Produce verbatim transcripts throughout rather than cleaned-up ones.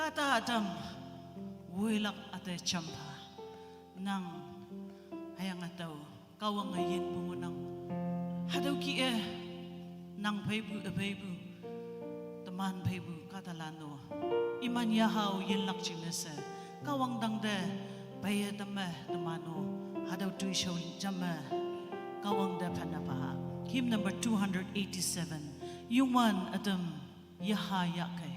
Kahta atam, wuilak ate champa. Nang, hüyange tüo, Kahwange yinpu ngohnang. Hatüo kih-e, nang pheipu, üpheipu, teman pheipu, kahtalan-o. Iman yahao yinlak jingne she, Kahwang tangte, peiye tamme, teman-o, hatüo toishao jamme, Kahwang te phanne pha. Hymn number two hundred eighty-seven. Youngwan ütam, yaha yahkei.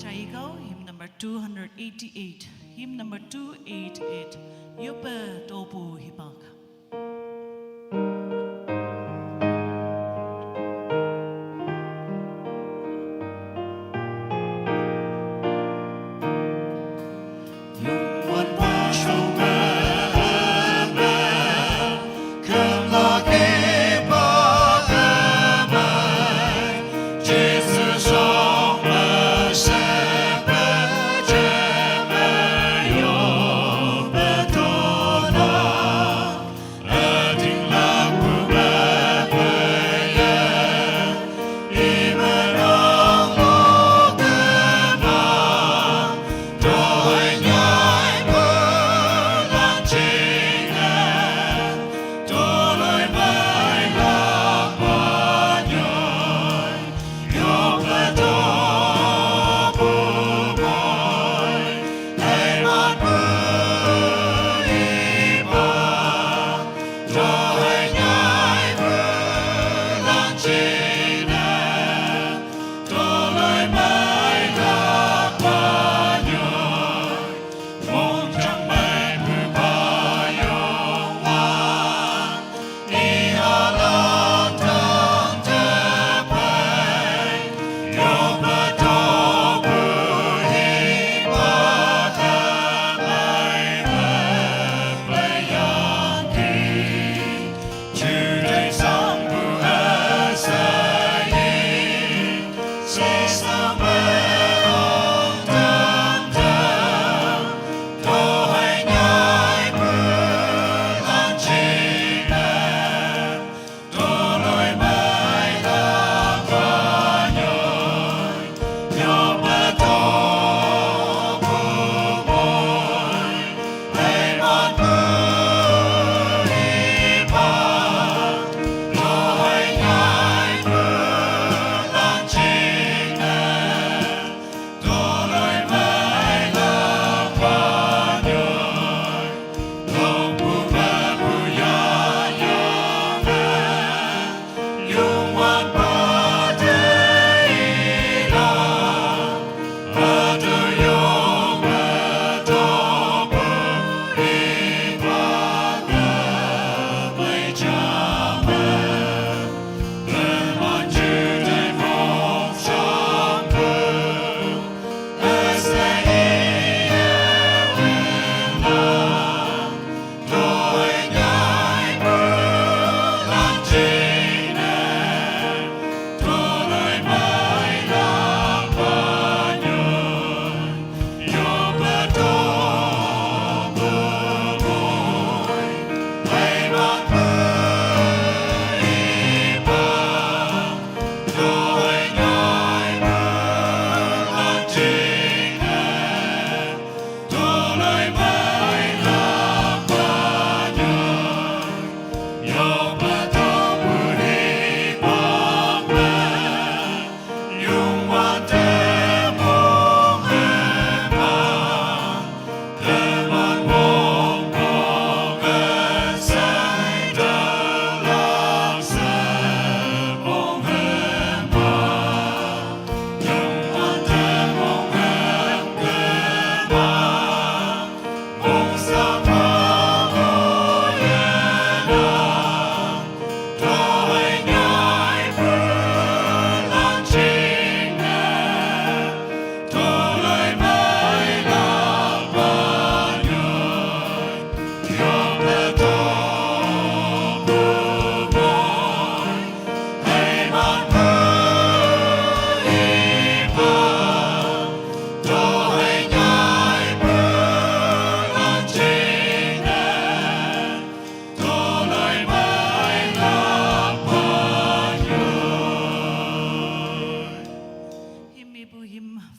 Taikao, hymn number two hundred eighty-eight. Hymn number two eight eight. Yoppe topu hipak.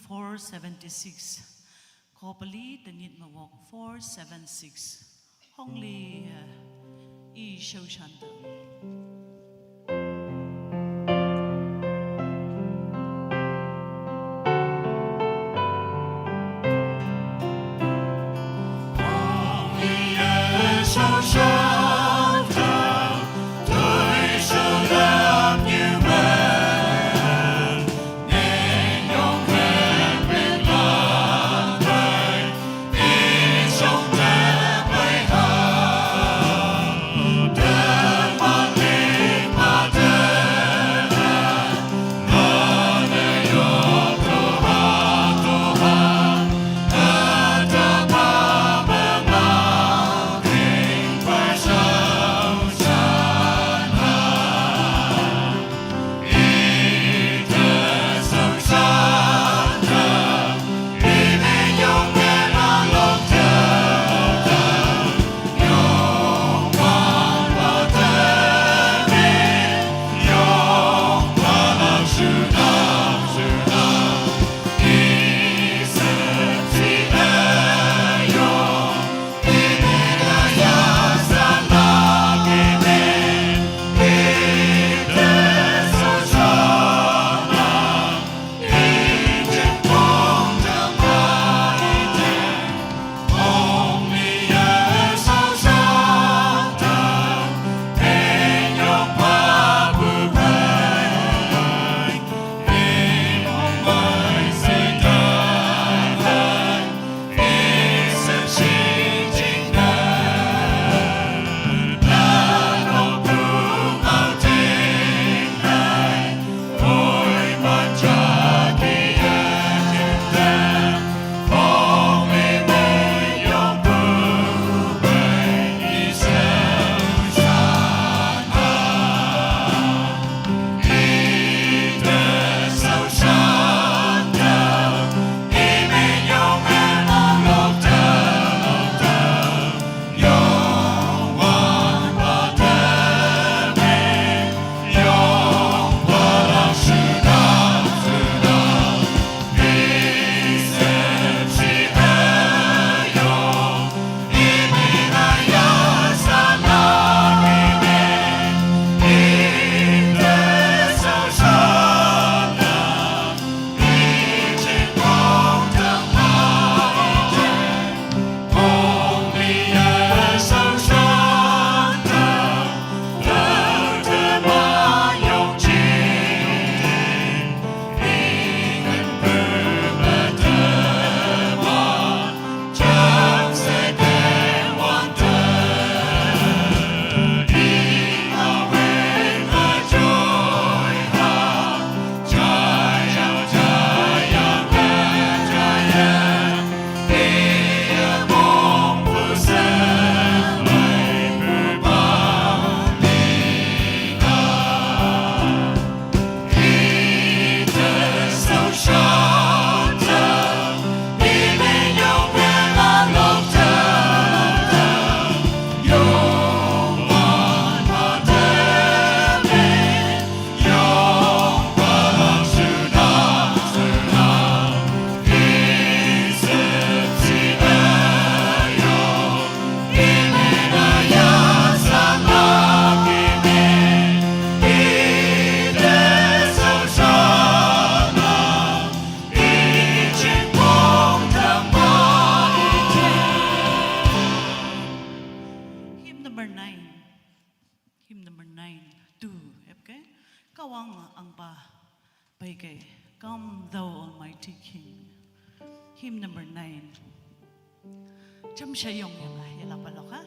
Four seventy-six. Kopali tengit mawok four seven six. Hongli, uh, i shoshan ta. Hymn number nine. Hymn number nine, two, epke. Kawang angpa, paike. Come, thou Almighty King. Hymn number nine. Chamsha yong yong la, yela palok ha.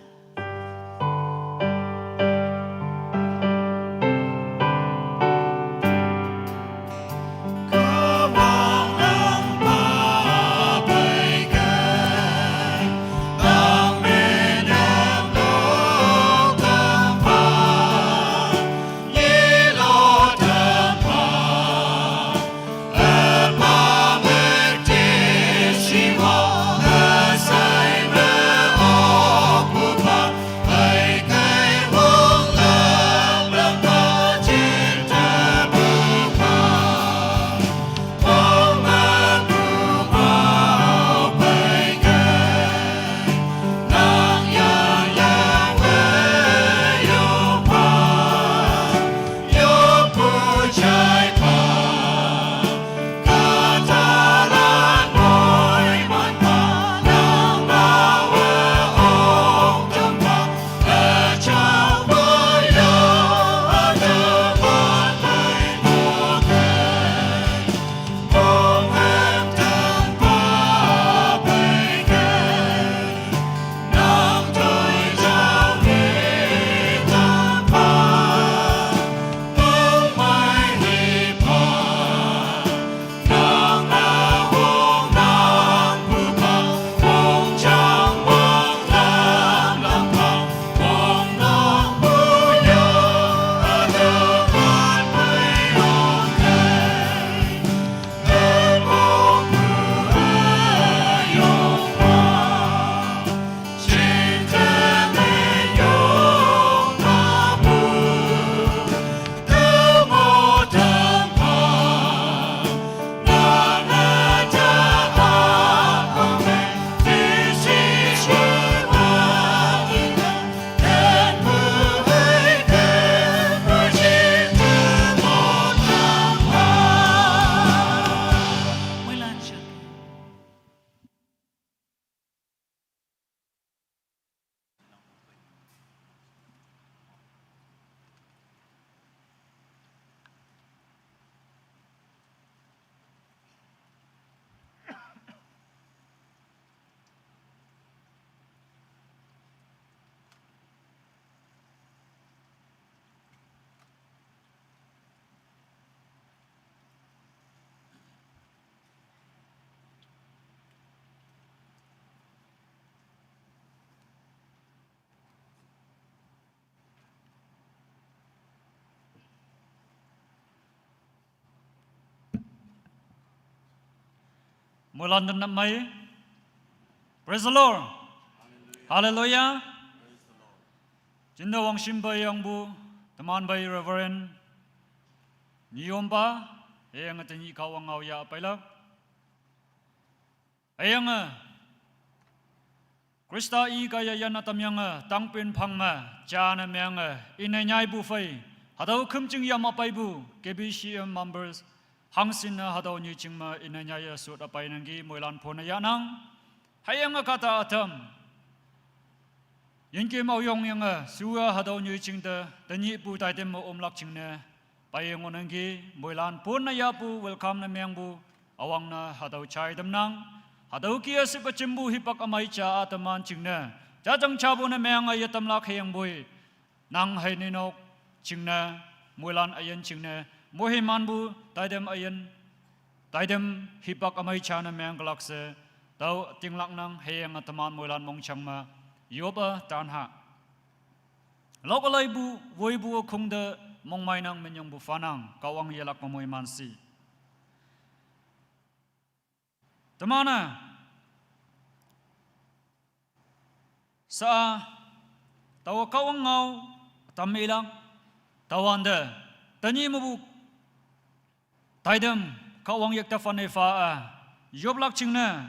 Moilan te nap mai. Praise the Lord. Hallelujah. Jinda wangshim bai yangbu, teman bai Reverend Niyomba, hüyange tenyih Kahwang ngao yah pailak. Hüyange Khrista i kaiye yan ütam yange, tangpin phang me, jane menge, ine nyaipu phei, hatüo khümjing yam apeipu, K B C M members, hangshinne hatüo nyoijing me ine nyaiye shot apeinangki moilan phone yahnang. Hüyange kahta ütam yinkem aoyong yange, shuwa hatüo nyoijing te, tenyihpu taitem me omlak jingne, peiye ngohnangki, moilan phone ne yahpu, welcome ne mengpu, üwangne hatüo jai tamnang. Hatüo kih-e shippe jimpu hipak ümei ja teman jingne, jajang japu ne menge yetamlak hüyangpoi, nang hei ninok jingne, moilan üyin jingne, moimanpu taitem üyin, taitem hipak ümei ja ne mengkelak she, tüo tinglaknang. Hüyange teman moilan mongjang me yoppe tanha. Lokalaipu, woipu khongte mongmeinang, minyongpu phanang, Kahwang yelakpe moiman shi. Teman-e sa taowa Kahwang ngao tam ilang, taowante tenyih mepu taitem Kahwang yekte phane pha-a yoplak jingne,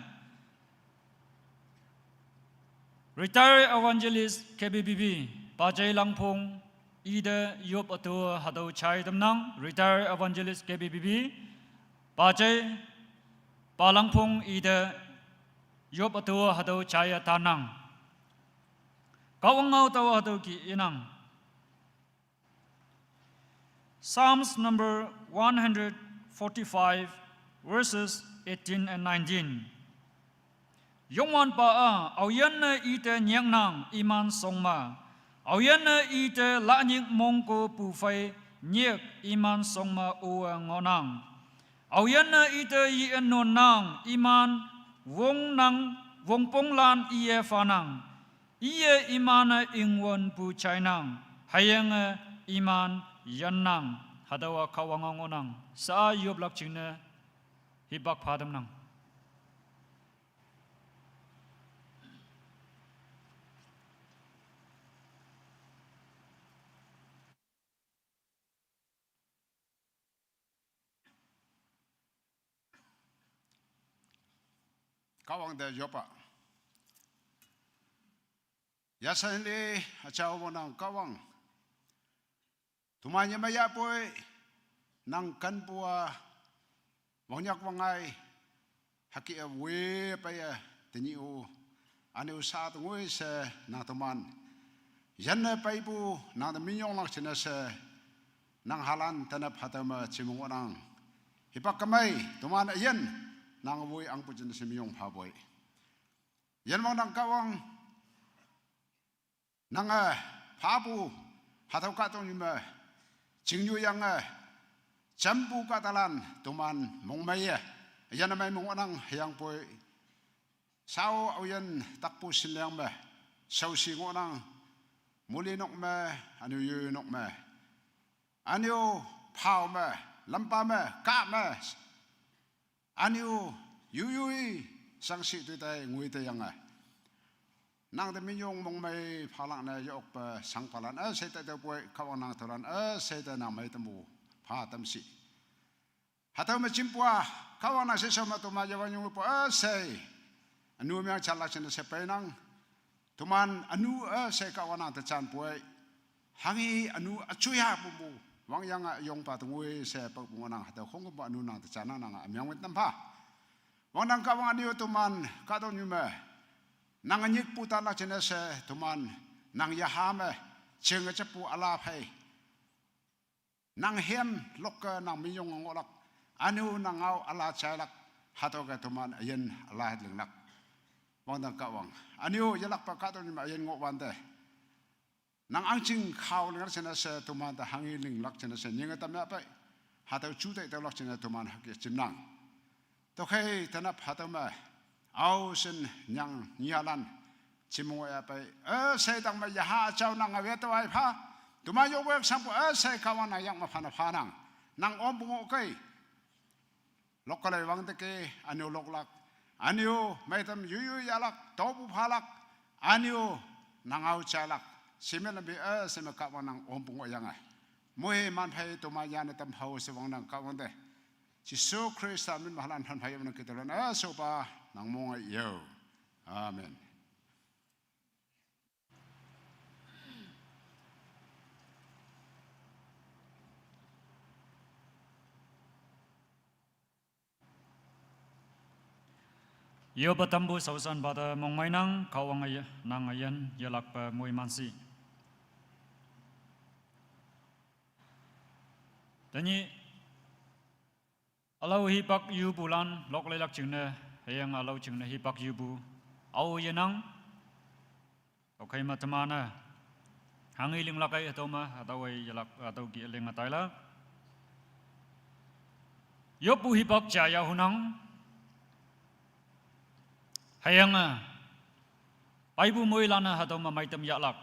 Retired Evangelist K B B B, Pajei Langphong, ite yop ütu hatüo jai tamnang. Retired Evangelist K B B B, Pajei, Pa Langphong, ite yop ütu hatüo jaiye tanang. Kahwang ngao taowa hatüo kih inang. Psalms number one hundred forty-five, verses eighteen and nineteen. Youngwanpa-a, aoyinne ite nyiknang iman shong me. Aoyinne ite lanyik mongko puphei nyik iman shong me owe ngohnang. Aoyinne ite yi-e nonnang iman wongnang, wongponglan iye phanang. Iye iman-e ingwünpu jainang, hüyange iman yannang. Hatüowa Kahwang ngao ngohnang. Sa yoplak jingne hipak pha tamnang. Kahwang te yopa. Yashan le, üjao wongnang Kahwang. Toman yemei yahpoi, nang kenpu-a, wangnyak wangngai, hüke-e woi peiye, tenyih-o, üne-o sha tengoi she, nang toman yanne peipu, nang te minyonglak jingne she, nang halan tenap hatüo me jimong ngohnang. Hipak kemei, toman üyin, nang woi angpu jingne she minyong phapoi. Yin wangnang Kahwang, nange phapu, hatüo kahtoknyu me, chingnyu yange, jampu kahtalan, toman mongmeiye, yanne mei mong ngohnang hüyangpoi, shao aoyin takpu shinleng me, shaoshi ngohnang, muli nok me, üne-o yoi nok me, üne-o phao me, lampa me, kah me, üne-o yoi yoi, shangshih toitai ngoi te yange, nang te minyong mongmei phalak ne yokpe shangpalan üshei te tüopoi, Kahwang nang tüolan üshei te nang mei tampu pha tamshi. Hatüo me jimpu-a, Kahwang nang sheshao me toman yewanyongpu üshei, ünu meng jalak jingne she peinang. Toman ünu üshei Kahwang nang te janpoi, hanghe ünu üjoiya pupu, wangyange yongpa tengoi she papu ngohnang. Hatüo khongkümpu ünu nang te jannang, nange ümeng win tam pha. Wangnang Kahwang, üne-o toman kahtoknyu me, nange nyikpu talak jingne she toman, nang yaha me, jenge jappu üla phei, nang hem lokke nang minyong ngohlak, üne-o nang ngao üla jailak, hatüoke toman üyin üla linglak. Wangnang Kahwang, üne-o yelakpa kahtoknyu me üyin ngohwante, nang ahngching khao linglak jingne she tomante hanghe linglak jingne she nyinge tam yahpei, hatüo juteih tüolak jingne toman hüke jimnang. Tüokhei tenap hatüo me, ao shin nyang nyihalan, jimong yahpei, üshei tang me yaha jao nange wetawai pha, toman yokwe shangpu üshei Kahwang nang yak me phane phanang, nang ompu ngohkei, lokkalei wangte ke, üne-o loklak, Anyo, meitam yuyu yalak, topu phalak, anyo, nangao chalak, sime lambi, eh, sime Kahwang nang ompu ngohyange. Moiman phei toma yane tam hao she wangnang Kahwang te. Jesu Khrista min me halan han phei yonang kitelan, eh, sopa nang monge yo. Amen. Yopa tampu shaoshanpa te mongmeinang, Kahwang aye, nang üyin yelakpe moiman shi. Tenyih ülao hipak yupulan lok leilak jingne, hüyange ülao jingne hipak yupu ao yenang. Tüokhei me teman-e hanghe linglak ei, hatüo me hatüo ei yelak, hatüo kih linge tailak. Yoppu hipak ja yahunang. Hüyange peipu moilan-e hatüo me meitam yahlak.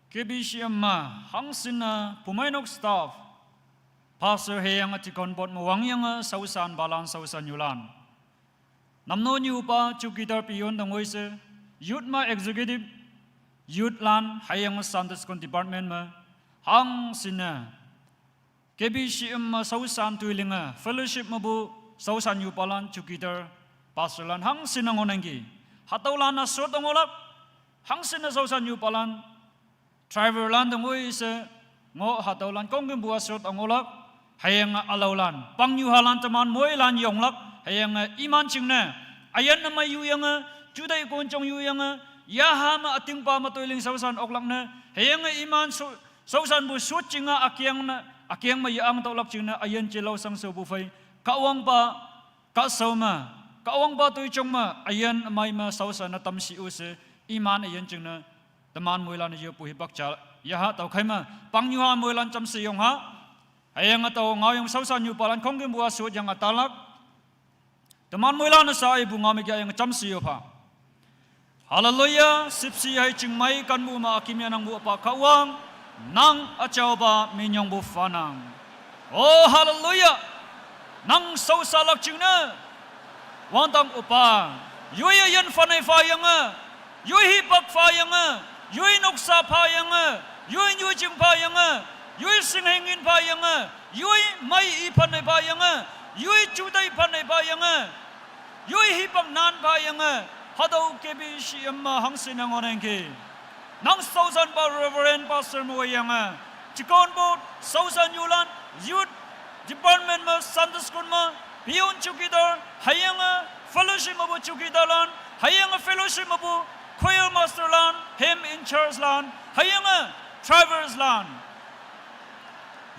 K B C M me hangshinne pumeinok staff, pastor hüyange deacon board me wangyange shaoshanpalan, shaoshannyulan, namno nyupa chowkidar peon te ngoi she, youth me executive, youth lan hüyange Sunday school department me hangshinne K B C M me shaoshan toi linge, fellowship mepu shaoshannyupalan, chowkidar, pastorlan hangshinne ngohnangki. Hatüolan-a shot ngohlak, hangshinne shaoshannyupalan, driverlan te ngoi she, ngoh hatüolan khongkümpu-a shot ngohlak, hüyange ülaolan, pangnyuhalan teman moilan yonglak, hüyange iman jingne, üyin ne mei yuyange, juteih konjong yuyange, yaha me ütingpa me toiling shaoshan oklak ne, hüyange iman sho-, shaoshanpu shot jinge ükeng ne, ükeng me ye-ang tüolak jingne üyin je lao shangshao pu phei, Kahwangpa, kahshao me, Kahwangpa toijong me, üyin ümei me shaoshan-e tamshi-o she, iman üyin jingne, teman moilan-e yoppu hipak ja yaha. Tüokhei me pangnyuha moilan jamshe yong ha. Hüyange tao ngaoyong shaoshannyupalan khongkümpu-a shot yange talak. Teman moilan-e sha ipu ngao me kya yange jamshe yo pha. Hallelujah, shüpshe hei chingmei kanpu me ükimyanangpu Üpa Kahwang, nang üjaopa minyongpu phanang. Oh, hallelujah. Nang shaoshalak jingne, wangdang Üpa, yoi üyin phanei phayange, yoi hipak phayange, yoi noksa phayange, yoi nyujing phayange, yoi shinghei ngin phayange, yoi mei i phanei phayange, yoi juteih phanei phayange, yoi hipak nan phayange, hatüo K B C M me hangshinne ngohnangki. Nang shaoshanpa Reverend Pastor me woiyange, deacon board, shaoshannyulan, youth department me, Sunday school me, peon chowkidar, hüyange fellowship mepu chowkidarlan, hüyange fellowship mepu choir masterlan, hymn in chargelan, hüyange driverslan,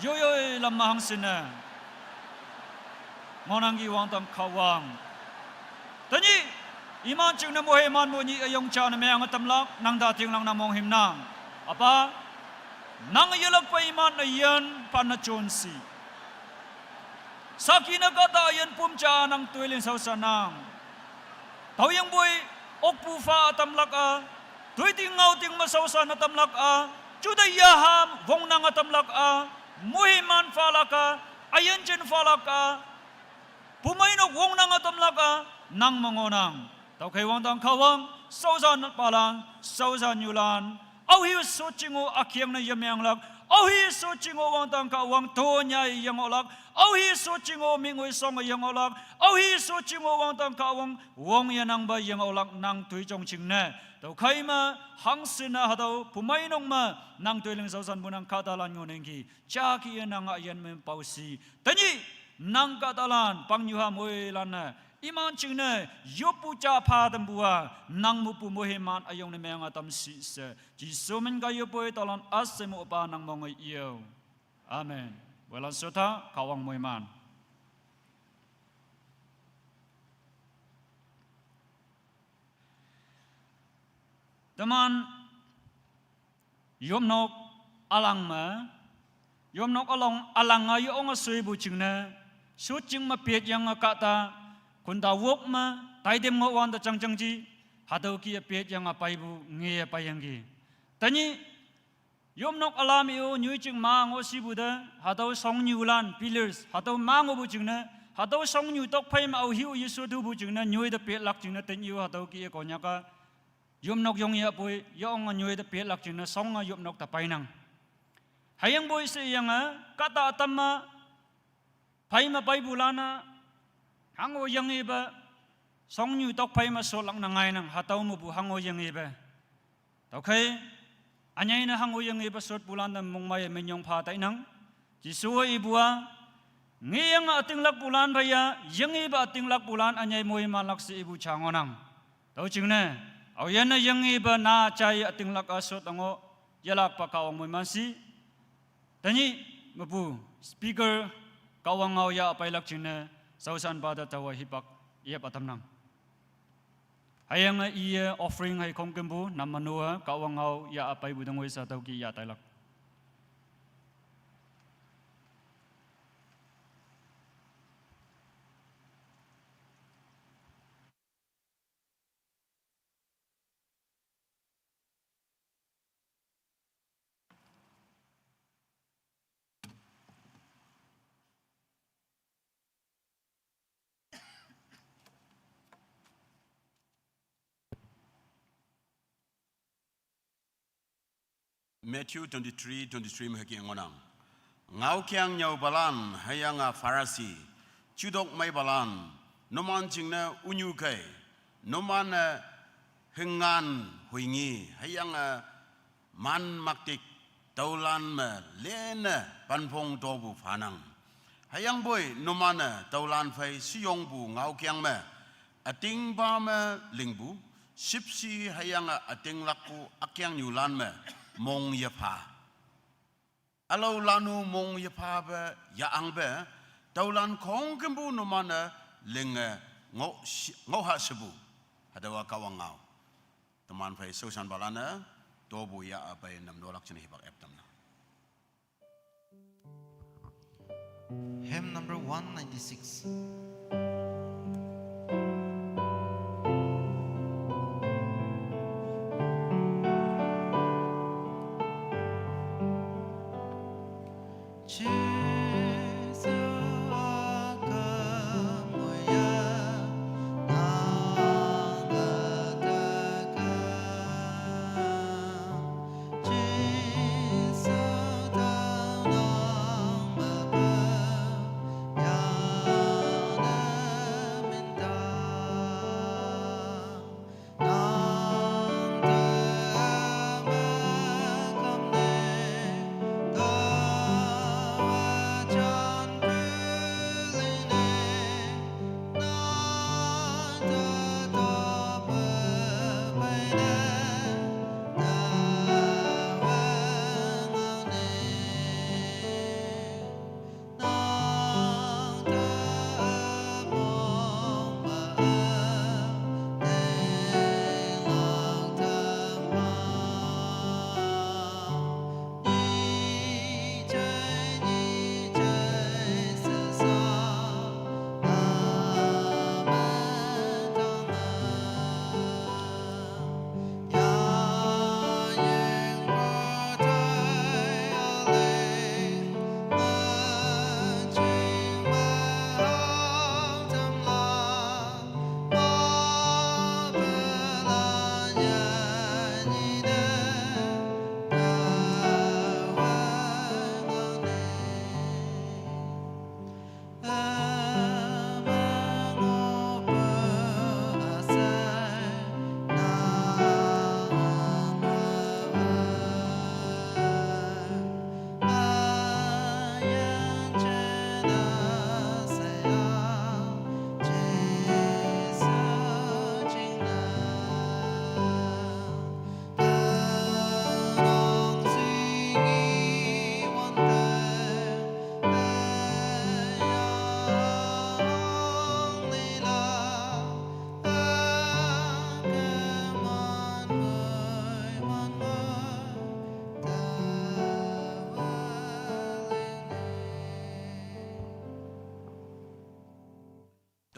yoiyoi lam me hangshinne ngohnangki wangdang Kahwang. Tenyih, iman jingne moiman mo nyih üyong ja ne meange tamlak, nang te tinglang nang monghümnang. Üpa, nang yelakpe iman üyin pan-e jonshi. Saki ne kahta üyin pum ja nang toiling shaoshanang. Tüoyangpoi, okpu pha tamlak-a, toiting ngaoting me shaoshan-e tamlak-a, juteih yaha wongnange tamlak-a, moiman phalak-a, üyin jin phalak-a, pumeinok wongnange tamlak-a, nang me ngohnang. Tüokhei wangdang Kahwang, shaoshanpalan, shaoshannyulan, aohi shot jingo ükengne yemenglak, aohi shot jingo wangdang Kahwang tonyai yengohlak, aohi shot jingo mingoi shonge yengohlak, aohi shot jingo wangdang Kahwang wong yenangpa yengohlak nang toijong jingne. Tüokhei me, hangshinne hatüo pumeinok me, nang toiling shaoshanpu nang kahtalan ngohnangki, ja kih-e nang üyin me paoshi. Tenyih, nang kahtalan, pangnyuha moilan-e, iman jingne, yoppu ja pha tampu-a, nang mepu moiman üyong ne meange tamshi she. Jesu min ka yoppoi taolan üshei me Üpa nang monge yo. Amen. Weilan shota, Kahwang moiman. Teman, yopnok ülang me, yopnok ülong ülang-a yonge shoipu jingne, shot jing me petyange kahta, konta wok me, taitem ngohwante jangjang ji, hatüo kih-e petyange peipu ngeye peiyangki. Tenyih, yopnok üla me-o nyoijing ma ngoh shipu te, hatüo shongnyulan, pillars, hatüo ma ngohpu jingne, Hatüo shongnyu tokphei me aohe-o yesot hupu jingne nyoi te petlak jingne tenyih-o hatüo kih-e Konyak-a yopnok yong yahpoi, yonge nyoi te petlak jingne shonge yopnok te peinang. Hüyangpoi sheyange, kahta ütam me, phei me peipulan-a, hango yengebe, shongnyu tokphei me shotlak ne ngainang, hatüo mepu hango yengebe. Tüokhei, ünyei ne hango yengebe shotpulan te mongmei minyong pha tainang. Jesuwe ipu-a, ngeyange ütinglakpulan phei-a, yengebe ütinglakpulan ünyei moimanlak she ipu ja ngohnang. Tüo jingne, aoyinne yengebe na jai ütinglak-a shot ngoh, yelakpa Kahwang moiman shi. Tenyih mepu speaker Kahwang ngao yah peilak jingne, shaoshanpa te taowe hipak yep ütamnang. Hüyange iye offering hei khongkümpu, nam mano-e Kahwang ngao yah peipu te ngoi sha tüo kih yah tailak. Matthew twenty-three, twenty-three me hüke ngohnang. Ngaokeng nyüopalan, hüyange Pharisee, jutok meipalan, numan jingne ünyu kei, numan-e hingan hoingi, hüyange man maktik tüolan me lenne panphong topu phanang. Hüyangpoi numan-e tüolan phei sheyongpu ngaokeng me, ütingpa me lingpu, shüpshe hüyange ütinglakpu ükengnyulan me mong yepha. Ülaolan-o mong yephape, yahangpe, tüolan khongkümpu numan-e linge ngoh shi-, ngoh ha shepu. Hatüowa Kahwang ngao. Teman phei shaoshanpalan-e, topu yah pei namnolak jingne hipak ep tamnang. Hymn number one ninety-six.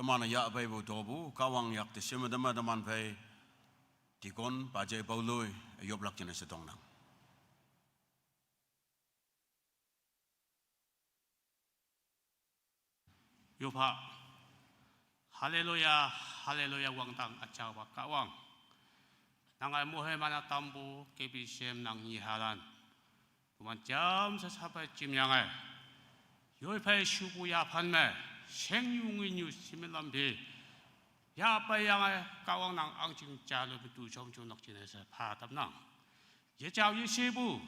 Teman-e yah peipu topu, Kahwang yak te shime teme teman phei, deacon, pajei paoloi, yoplak jingne she tongnang. Yopha, Haleluya, haleluya, wangdang üjaoba Kahwang. Nange moheman-a tampu K B C M nang nyihalan. Toman jamshe shape jimyange, yoi phei shupu yaphan me, shengnyu nginyu simin lampi yahpeiyange, Kahwang nang ahngching jalun tu shom junlak jingne she pha tamnang. Yejao yeshepu,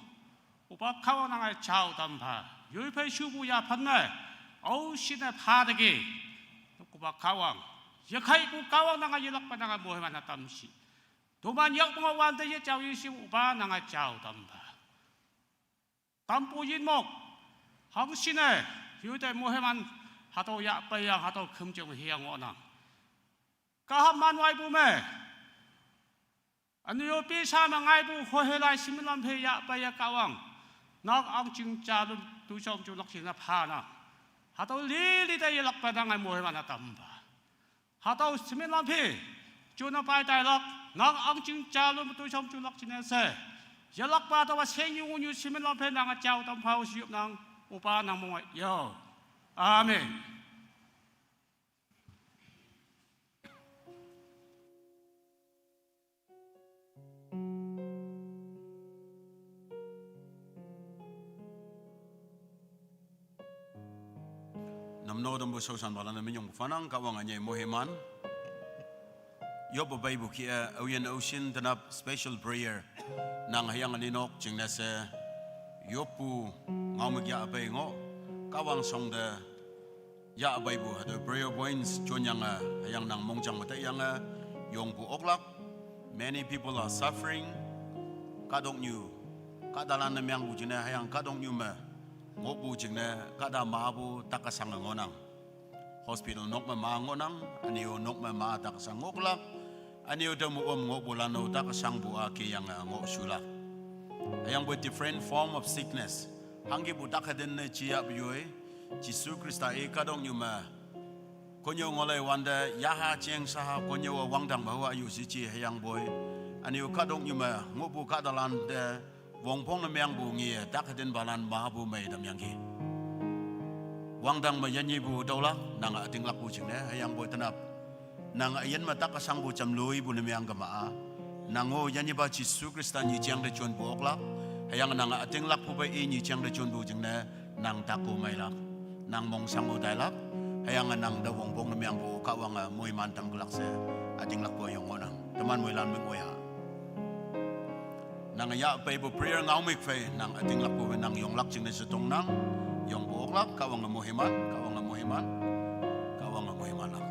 opa Kahwang nange jao tam pha. Yoi phei shupu yaphan me, aoshinne pha teki, opa Kahwang, yekhaipu Kahwang nange yelakpa nange moheman-a tamshi. Toman yak me ngohwante yejao yeshepu opa nange jao tam pha. Tampu yinmok, hangshinne, yote moheman, hatüo yahpeiyang, hatüo khümjing me hüyange ngohnang. Kaham man waipu me, üne-o pisa me ngaipu hohelai simin lam phei yahpeiye Kahwang, nang ahngching jalun tu shom junlak jingne phanang. Hatüo lili te yelakpa nange moheman-a tam pha. Hatüo simin lam phei, june pai tailak, nang ahngching jalun tu shom junlak jingne she, yelakpa taowa shengnyu nginyu simin lam phei nange jao tam pha-o she yopnang, opa nang mong-e yo. Amen. Namno tampu shaoshanpalan-e minyong phanang, Kahwange nyei moheman. Yoppu peipu kih-e, aoyin aoshin tenap special prayer. Nang hüyange ninok jingne she, yoppu ngao me yahpei ngoh, Kahwang shongte yahpeipu hatüo prayer points jonyange, hüyange nang mongjang me taiyange, yongpu oklak. Many people are suffering. Kahtoknyu, kahtalan ne mengpu jingne, hüyange kahtoknyu me ngohpu jingne, kahta mapu tak-e shange ngohnang. Hospital nok me ma ngohnang, üne-o nok me ma tak-e shang ngohlak, üne-o tüo me om ngohpulan-o tak-e shangpu-a keyange ngohshulak. Hüyangpoi different form of sickness. Hangkipu tak-e tenne jiyahpu yoi, Jesu Khrista-i kahtoknyu me konnyüo ngolei wante, yaha jeng shaha konnyüo-a wangdang me hua yu shi ji hüyangpoi, üne-o kahtoknyu me ngohpu kahtalante wongpong ne mengpu nge tak-e tenpalan mapu mei tamyangki. Wangdang me yanyipu tüolak, nange ütinglakpu jingne, hüyangpoi tenap, nange üyin me tak-e shangpu jamloipu ne mengkema-a, nang-o yanyipa Jesu Khrista nyi jeng te jonpu oklak, hüyange nange ütinglakpu phei i nyi jeng te jonpu jingne, nang takpu meilak, nang mongshang-o tailak, hüyange nang te wongpong ne mengpu Kahwange moiman tamkelak she, ütinglakpu yong ngohnang. Teman moilan meng oya. Nange yahpeipu prayer ngaomük phei, nang ütinglakpu phei nang yonglak jingne she tongnang, yongpu oklak, Kahwange moiman, Kahwange moiman, Kahwange moimanlak.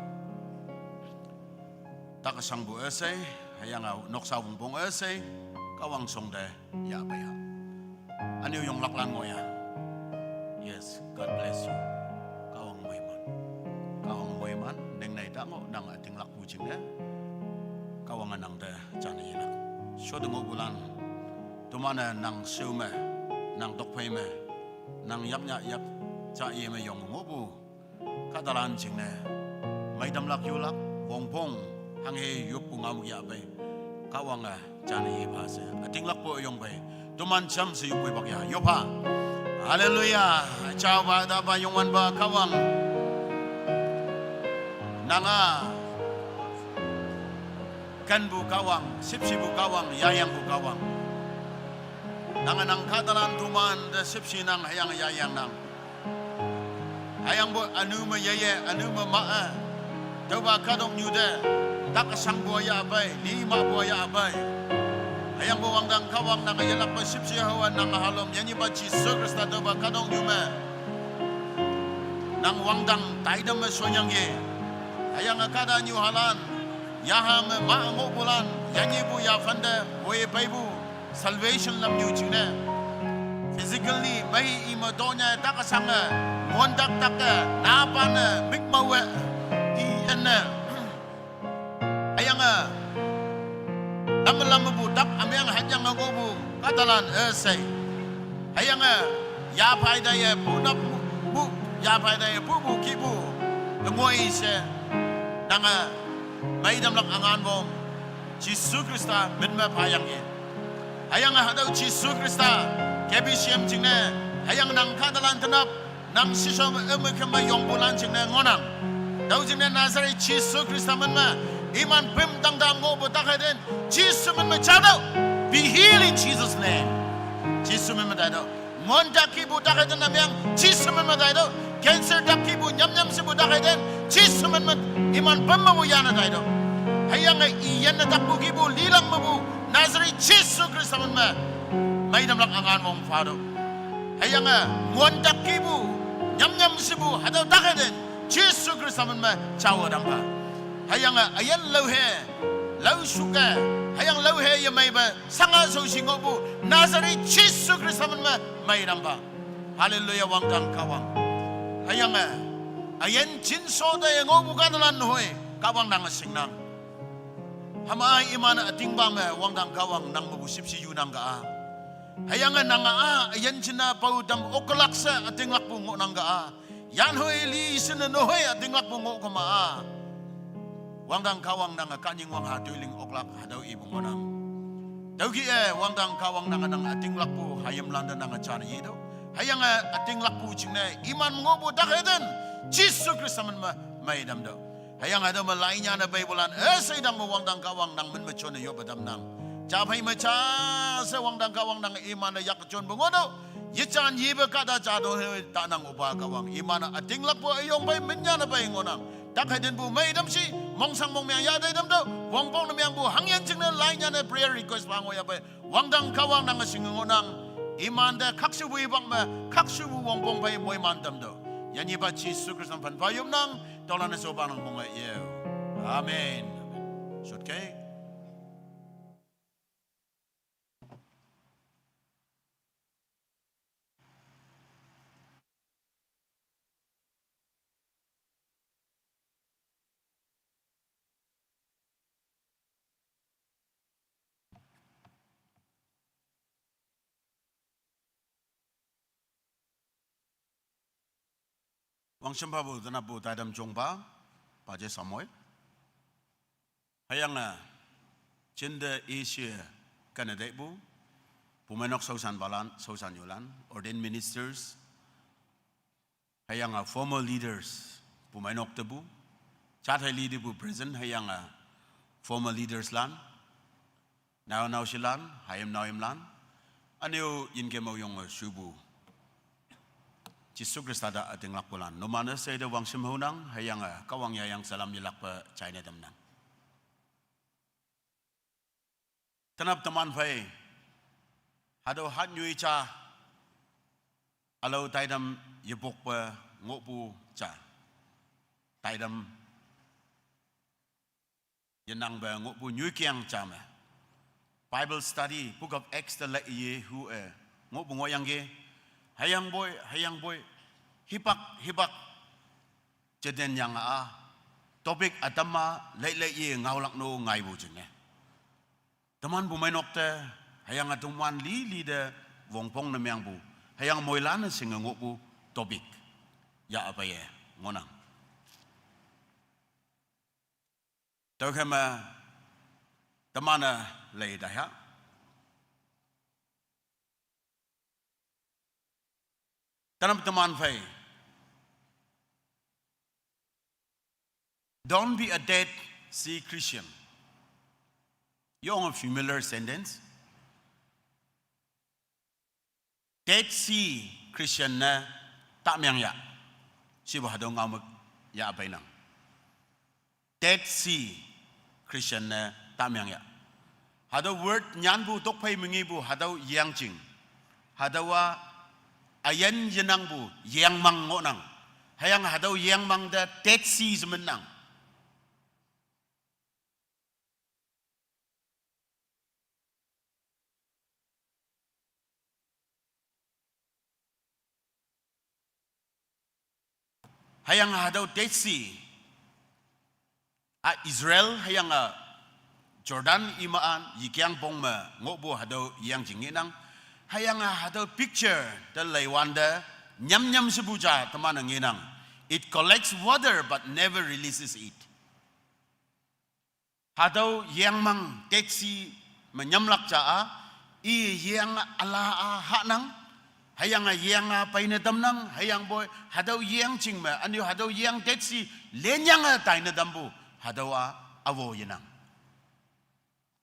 Tak-e shangpu üshei, hüyange noksa wongpong üshei, Kahwang shongte yahpei ha. Üne-o yonglaklan ngoh ya. Yes, God bless you. Kahwang moiman. Kahwang moiman, ningnei ta ngoh, nang ütinglakpu jingne, Kahwange nang te jane yelak. Shote ngohpulan, toman-e nang sheo me, nang tokphei me, nang yaknyah yak ja ye me yong ngohpu kahtalan jingne, meitamlak yulak, wongpong, hanghe yoppu ngao me yahpei, Kahwange jane yepha she, ütinglakpu yong phei, toman jamshe yoppu pak ya, yopha. Haleluya. Jaopa, tapa, Youngwanpa Kahwang, nang-a kenpu Kahwang, shüpshepu Kahwang, yayangpu Kahwang. Nange nang kahtalan tomante shüpshe nang hüyange yayang nang. Hüyangpoi ünu me yeye, ünu me ma-e, tüopa kahtoknyu te tak-e shangpu yahpei, li mahpu yahpei. Hüyangpoi wangdang Kahwang nange yelakpe shüpshe haowa nange halom, yanyipa Jesu Khrista tüopa kahtoknyu me nang wangdang taitam me shonyangki. Hüyange kahtanyuhalan, yaha me ma ngohpulan, yanyipu yaphante woi peipu salvation lamnyu jingne, physically mei i me tonye tak-e shange, ngontak tak-e, napanne, mikmawe, i enne. Hüyange, lam lam mepu tak ümeng hanyange ngohpu kahtalan üshei. Hüyange, yaphai taiye punap pu, yaphai taiye pupu kihpu, tengoi she, nange meitamlak üngan wong, Jesu Khrista min me phayangki. Hüyange hatüo Jesu Khrista, K B C M jingne, hüyange nang kahtalan tenap, nang shishao me üme keme yongpulan jingne ngohnang. Tüo jingne Nazareth Jesu Khrista min me, iman püm tangta ngohpu takhei ten, Jesu min me jatüoh. Be healed in Jesus' name. Jesu min me taitüoh. Ngon tak kihpu takhei ten ne meng, Jesu min me taitüoh. Cancer tak kihpu nyamnyam shepu takhei ten, Jesu min me, iman püm mepu yane taitüoh. Hüyange i yanne takpu kihpu lilak mepu, Nazareth Jesu Khrista min me, meitamlak üngan wong phatüoh. Hüyange ngon tak kihpu, nyamnyam shepu hatüo takhei ten, Jesu Khrista min me jawe tangpha. Hüyange üyin laohe, lao shuke, hüyange laohe yemeipe, shanga shaoshi ngohpu, Nazareth Jesu Khrista min me, mei tangpha. Hallelujah, wangdang Kahwang. Hüyange, üyin jinsho te ngohpu kahtalan hoi, Kahwang nange shingnang. Hüma iman-e ütingpa me wangdang Kahwang nang mepu shüpshe yunang ka-a. Hüyange nange-a üyin jinne pao tam oklak she ütinglakpu ngohnang ka-a. Yanhoi li shinne nehoi ütinglakpu ngoh kema-a. Wangdang Kahwang nange kahnying wangha toiling oklak hatüo ipu ngohnang. Tüokih-e wangdang Kahwang nange nang ütinglakpu hayimlan te nange jane yetüoh. Hüyange ütinglakpu jingne iman ngohpu takhei ten, Jesu Khrista min me, mei tamtüoh. Hüyange hatüo me lainyane peipulan, üshei tangme wangdang Kahwang nang min me jonne yoppe tamnang. Ja phei me ja she wangdang Kahwang nange iman-e yak jonpu ngohtüoh. Yejan yipe kahta ja to he tanang opa Kahwang. Iman-e ütinglakpu üyong phei minyane pei ngohnang. Takhei tenpu mei tamshi, mongshang mongmeng yatei tamtüoh. Wongpong ne mengpu hangyin jingne lainyane prayer request pa ngohyahpei. Wangdang Kahwang nange shinge ngohnang, imante khakshupu hipak me, khakshupu wongpong phei moiman tamtüoh. Yanyipa Jesu Khrista phanpha yopnang, tüolan-e shopa nang monge yeo. Amen. Shotke. Wangshem phapu tenappu taitam jongpa, Paje Samuel. Hüyange, jinte ishi kaneteipu, pumeinok shaoshanpalan, shaoshan yulan, ordained ministers, hüyange former leaders, pumeinok tepu, jat hei li tepu present, hüyange former leaders lan, nao naoshilan, hayim naoyimlan, üneo yinkem-o yonge shupu Jesu Khrista te ütinglakpulan, numan-e sheite wangshem haonang, hüyange Kahwang yayang salam yelakpe jaine tamnang. Tenap teman phei, hatüo hatnyoi ja, ülao taitam yepokpe ngohpu ja, taitam yenangpe ngohpu nyoikeng ja me, Bible study, Book of Acts te laiye hu-e ngohpu ngohyangki, hüyangpoi, hüyangpoi, hipak, hipak, jeten yange-a, topic ütam-a, lei leiye ngaolak no ngaipu jingne. Teman pumeinok te, hüyange teman lili te, wongpong ne mengpu, hüyange moilan-e shinge ngohpu topic, yah peiye ngohnang. Tüokhei me, teman-e lei taiha. Tenap teman phei, don't be a Dead Sea Christian. Yong a familiar sentence. Dead Sea Christian ne tameng ya. Shipu hatüo ngao me yah peinang. Dead Sea Christian ne tameng ya. Hatüo word nyanpu tokphei me ngepu hatüo yangjing, hatüowa üyin yenangpu yengmang ngohnang. Hüyange hatüo yengmang te Dead Sea she minnang. Hüyange hatüo Dead Sea, a Israel hüyange Jordan iman yekeng pong me ngohpu hatüo yangjing ngenang. Hüyange hatüo picture te leiwante nyamnyam shepu ja teman-e ngenang. It collects water but never releases it. Hatüo yengmang Dead Sea me nyamlak ja-a, i yeng üla-a hahnang, Hüyange yenge peine tamnang, hüyangpoi hatüo yeng jing me, ünyu hatüo yeng Dead Sea lenyange taine tampu, hatüowa üwo yenang.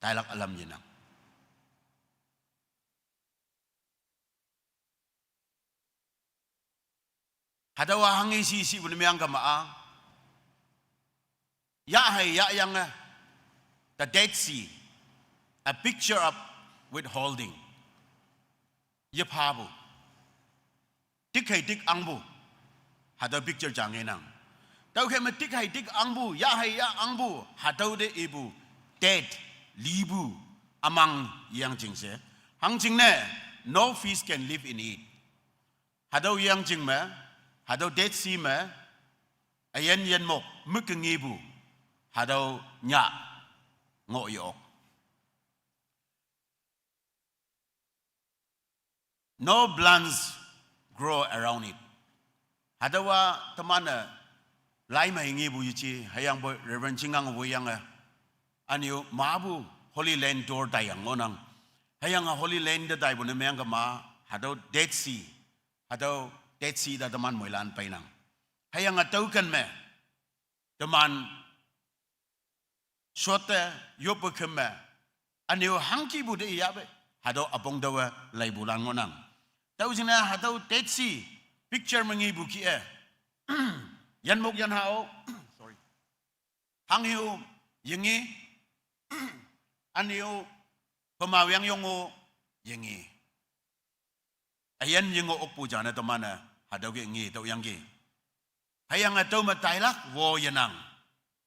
Tailak ülam yenang. Hatüowa hanghe shi shipu ne meang kema-a. Yahhei yahyange, the Dead Sea, a picture of withholding. Yephapu. Tik hei tik angpu. Hatüo picture ja ngenang. Tüokhei me tik hei tik angpu, yahhei yah angpu, hatüo te ipu, dead, lipu, ümang yeng jing she. Hangjingne, no fish can live in it. Hatüo yeng jing me, hatüo Dead Sea me, üyin yinmok, mük kengepu, hatüo nyah, ngoh ye-ok. No plants grow around it. Hatüowa teman-e, lai me ngepu yeje, hüyangpoi Reverend Chingang woiyange. Ünyu mapu Holy Land tour taiyang ngohnang. Hüyange Holy Land te taipu ne meang kema, hatüo Dead Sea. Hatüo Dead Sea te teman moilan peinang. Hüyange tüoken me, teman shotte, yoppe keme, ünyu hangkipu te iyahpe, hatüo üpong taowe leipulan ngohnang. Tüo jingne hatüo Dead Sea, picture me ngepu kih-e. Yinmok yin hao, sorry. Hanghe-o, yengi, ünyu, pema wang yong-o, yengi. Üyin yengo okpu jane teman-e, hatüo ke nge tüoyangki. Hüyange tüo me tailak wo yenang.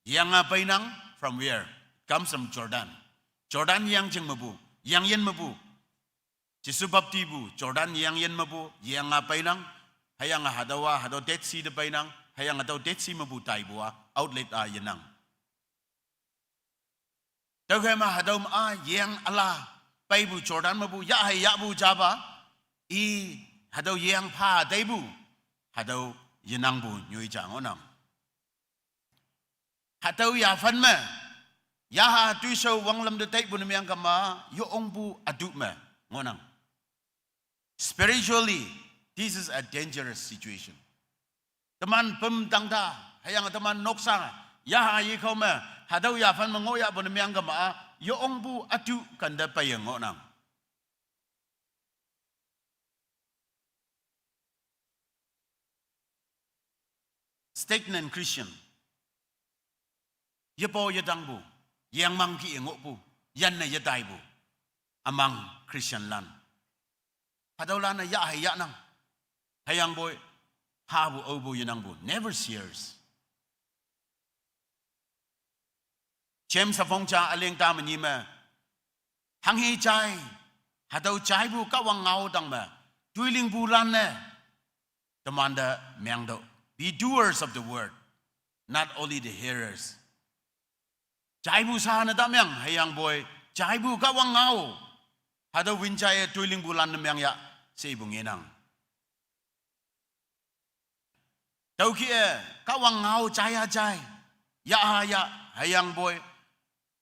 Yenge peinang from where? Comes from Jordan. Jordan yeng jing mepu, yeng yin mepu. Jesu baptipu, Jordan yeng yin mepu, yenge peinang. Hüyange hatüowa, hatüo Dead Sea te peinang. Hüyange hatüo Dead Sea mepu taipu-a, outlet-a yenang. Tüokhei me hatüo me-a yeng üla, peipu Jordan mepu, yahhei yahpu japa, i, hatüo yeng pha teipu, hatüo yenangpu nyoi ja ngohnang. Hatüo yaphan me, yaha toishao wanglam te taipu ne meang kema, yo ongpu ütu me, ngohnang. Spiritually, this is a dangerous situation. Teman püm tangta, hüyange teman noksa, yaha yekao me, hatüo yaphan me ngohyahpu ne meang kema-a, yo ongpu ütu kante peiye ngohnang. Stagnant Christian. Yepo yetangpu, yengmang kih-e ngohpu, yanne yetaipu, ümang Christian lan. Hatüolan-e yahhei yahnang. Hüyangpoi, hapu aopu yenangpu, never shares. James üpong ja üleng ta me nyi me, hanghe jai, hatüo jaipu Kahwang ngao tang me, toilingpulan-e, temante mengtüoh. Be doers of the word, not only the hearers. Jaipu sha ne ta meng, hüyangpoi, jaipu Kahwang ngao, hatüo win jaiye toilingpulan ne meng ya, she ipu ngenang. Tüokih-e, Kahwang ngao jaiya jai, yaha yah, hüyangpoi,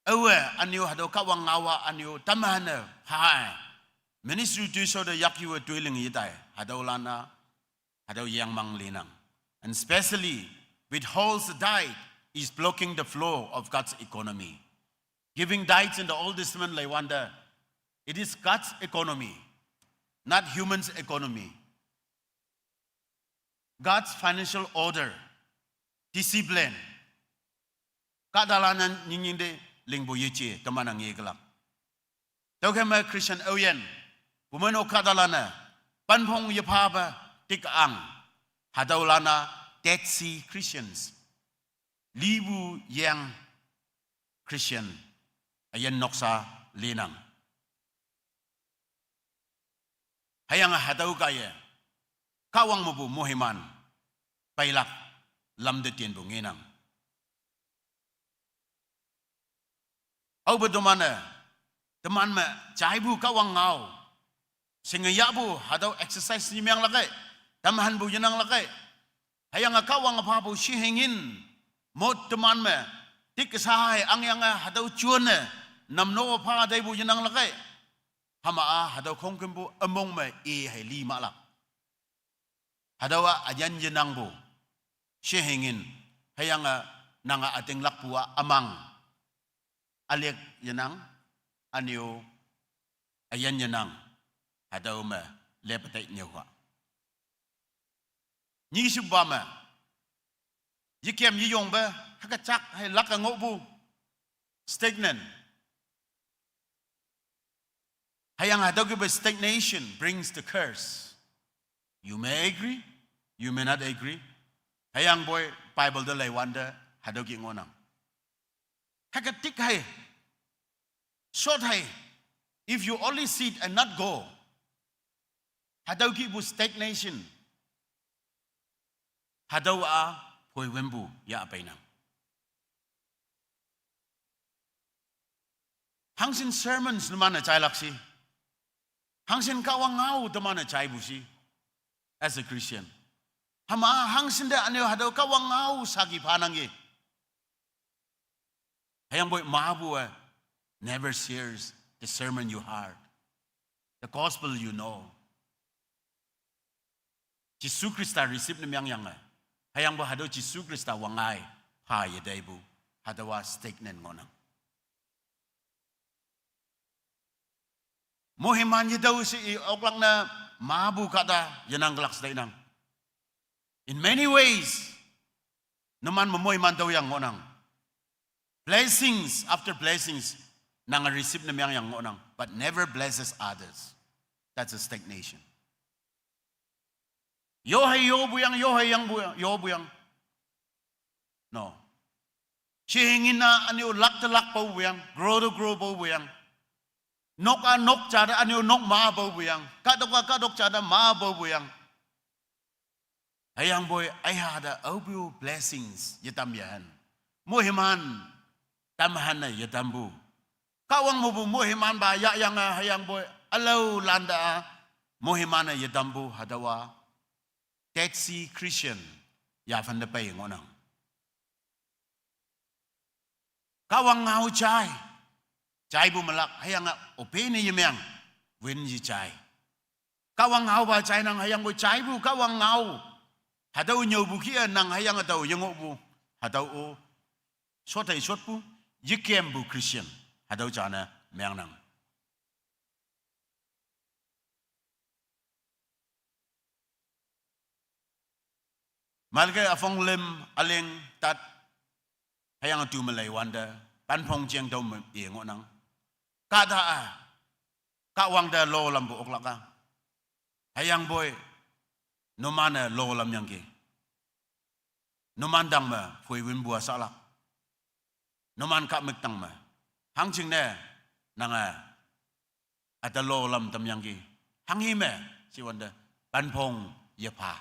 aowe, ünyu hatüo Kahwang ngao-a ünyu, tamhanne, ha, ministry toishao te yakyu-e toiling yetai, hatüolan-a, hatüo yengmang linang. And especially, withholds the tithe is blocking the flow of God's economy. Giving tithes in the Old Testament, like wonder, it is God's economy, not humans' economy. God's financial order, discipline. Kahtalan-e nyingnying te lingpu yeje, teman-e ngekelak. Tüokhei me Christian aoyin, pumeno kahtalan-e, panphong yephape, tik ang, hatüolan-a, Dead Sea Christians, lipu yeng Christian, üyin noksa linang. Hüyange hatüo kaiye, Kahwang mepu moiman, peilak, lam te tienpu ngenang. Aope teman-e, teman me, jaipu Kahwang ngao, shinge yahpu, hatüo exercise ni meng lakei, tamhanpu yenang lakei. Hüyange Kahwang phapu shihingin, mot teman me, tik sha hei angyange hatüo juane, namno pha teipu yenang lakei. Hüma-a hatüo khongkümpu ümong me i hei li mahlak. Hatüowa üyin yenangpu. Shehingin, hüyange nange ütinglakpu-a ümang. Ülick yenang, ünyu üyin yenang, hatüo me lepetai nyüoha. Nyishipa me, yekem yeyongpe, hüke jak hei lak ngohpu, stagnant. Hüyange hatüo kihpu stagnation brings the curse. You may agree, you may not agree. Hüyangpoi Bible te leiwante, hatüo kih ngohnang. Hüke tik hei, short hei, if you only sit and not go, hatüo kihpu stagnation, hatüo-a phoi wünpu yahpeinang. Hangshin sermons numan-e jailak shi. Hangshin Kahwang ngao teman-e jaipu shi. As a Christian, hüma hangshin te ünyu hatüo Kahwang ngao saki phanangki. Hüyangpoi mapu-e never shares the sermon you heard, the gospel you know. Jesu Khrista receive ne meangyange, hüyangpoi hatüo Jesu Khrista wangngai pha yeteipu, hatüowa stagnant ngohnang. Moiman yetüo she i oklak ne mapu kahta yenang kelak she tainang. In many ways, numan me moiman tüoyang ngohnang. Blessings after blessings, nange receive ne meangyang ngohnang, but never blesses others. That's a stagnation. Yo hei yopuyang, yo hei yangpu, yopuyang. No. Shingin-a ünyu lak te lak paopuyang, grow to grow paopuyang. Nok-a nok ja te ünyu nok ma paopuyang, kahtok-a kahtok ja te ma paopuyang. Hüyangpoi aiha te aopu blessings yetam yahan, moiman tamhanne yetampu. Kahwang mepu moimanpa yahyange hüyangpoi ülaolante-a moiman-e yetampu hatüowa Dead Sea Christian yaphan te pei ngohnang. Kahwang ngao jai, jaipu melak hüyange obey ne yemeang, win yejai. Kahwang ngaopa jainang hüyangpoi jaipu Kahwang ngao, hatüo nyüopu kih-e nang hüyange tao yengohpu, hatüo-o shot hei shotpu, yekempu Christian, hatüo jane meangnang. Malke üpong lüm üleng tat, hüyange tu me leiwante, panphong jeng tüo me ye ngohnang. Kahta-a, Kahwang te lo lampu oklak-a, hüyangpoi numan-e lo lamyangki. Numan tang me phoi wünpu-a sahlak. Numan kahmük tang me, hangjingne nange üte lo lam tamyangki. Hanghi me shiwante, panphong yepha.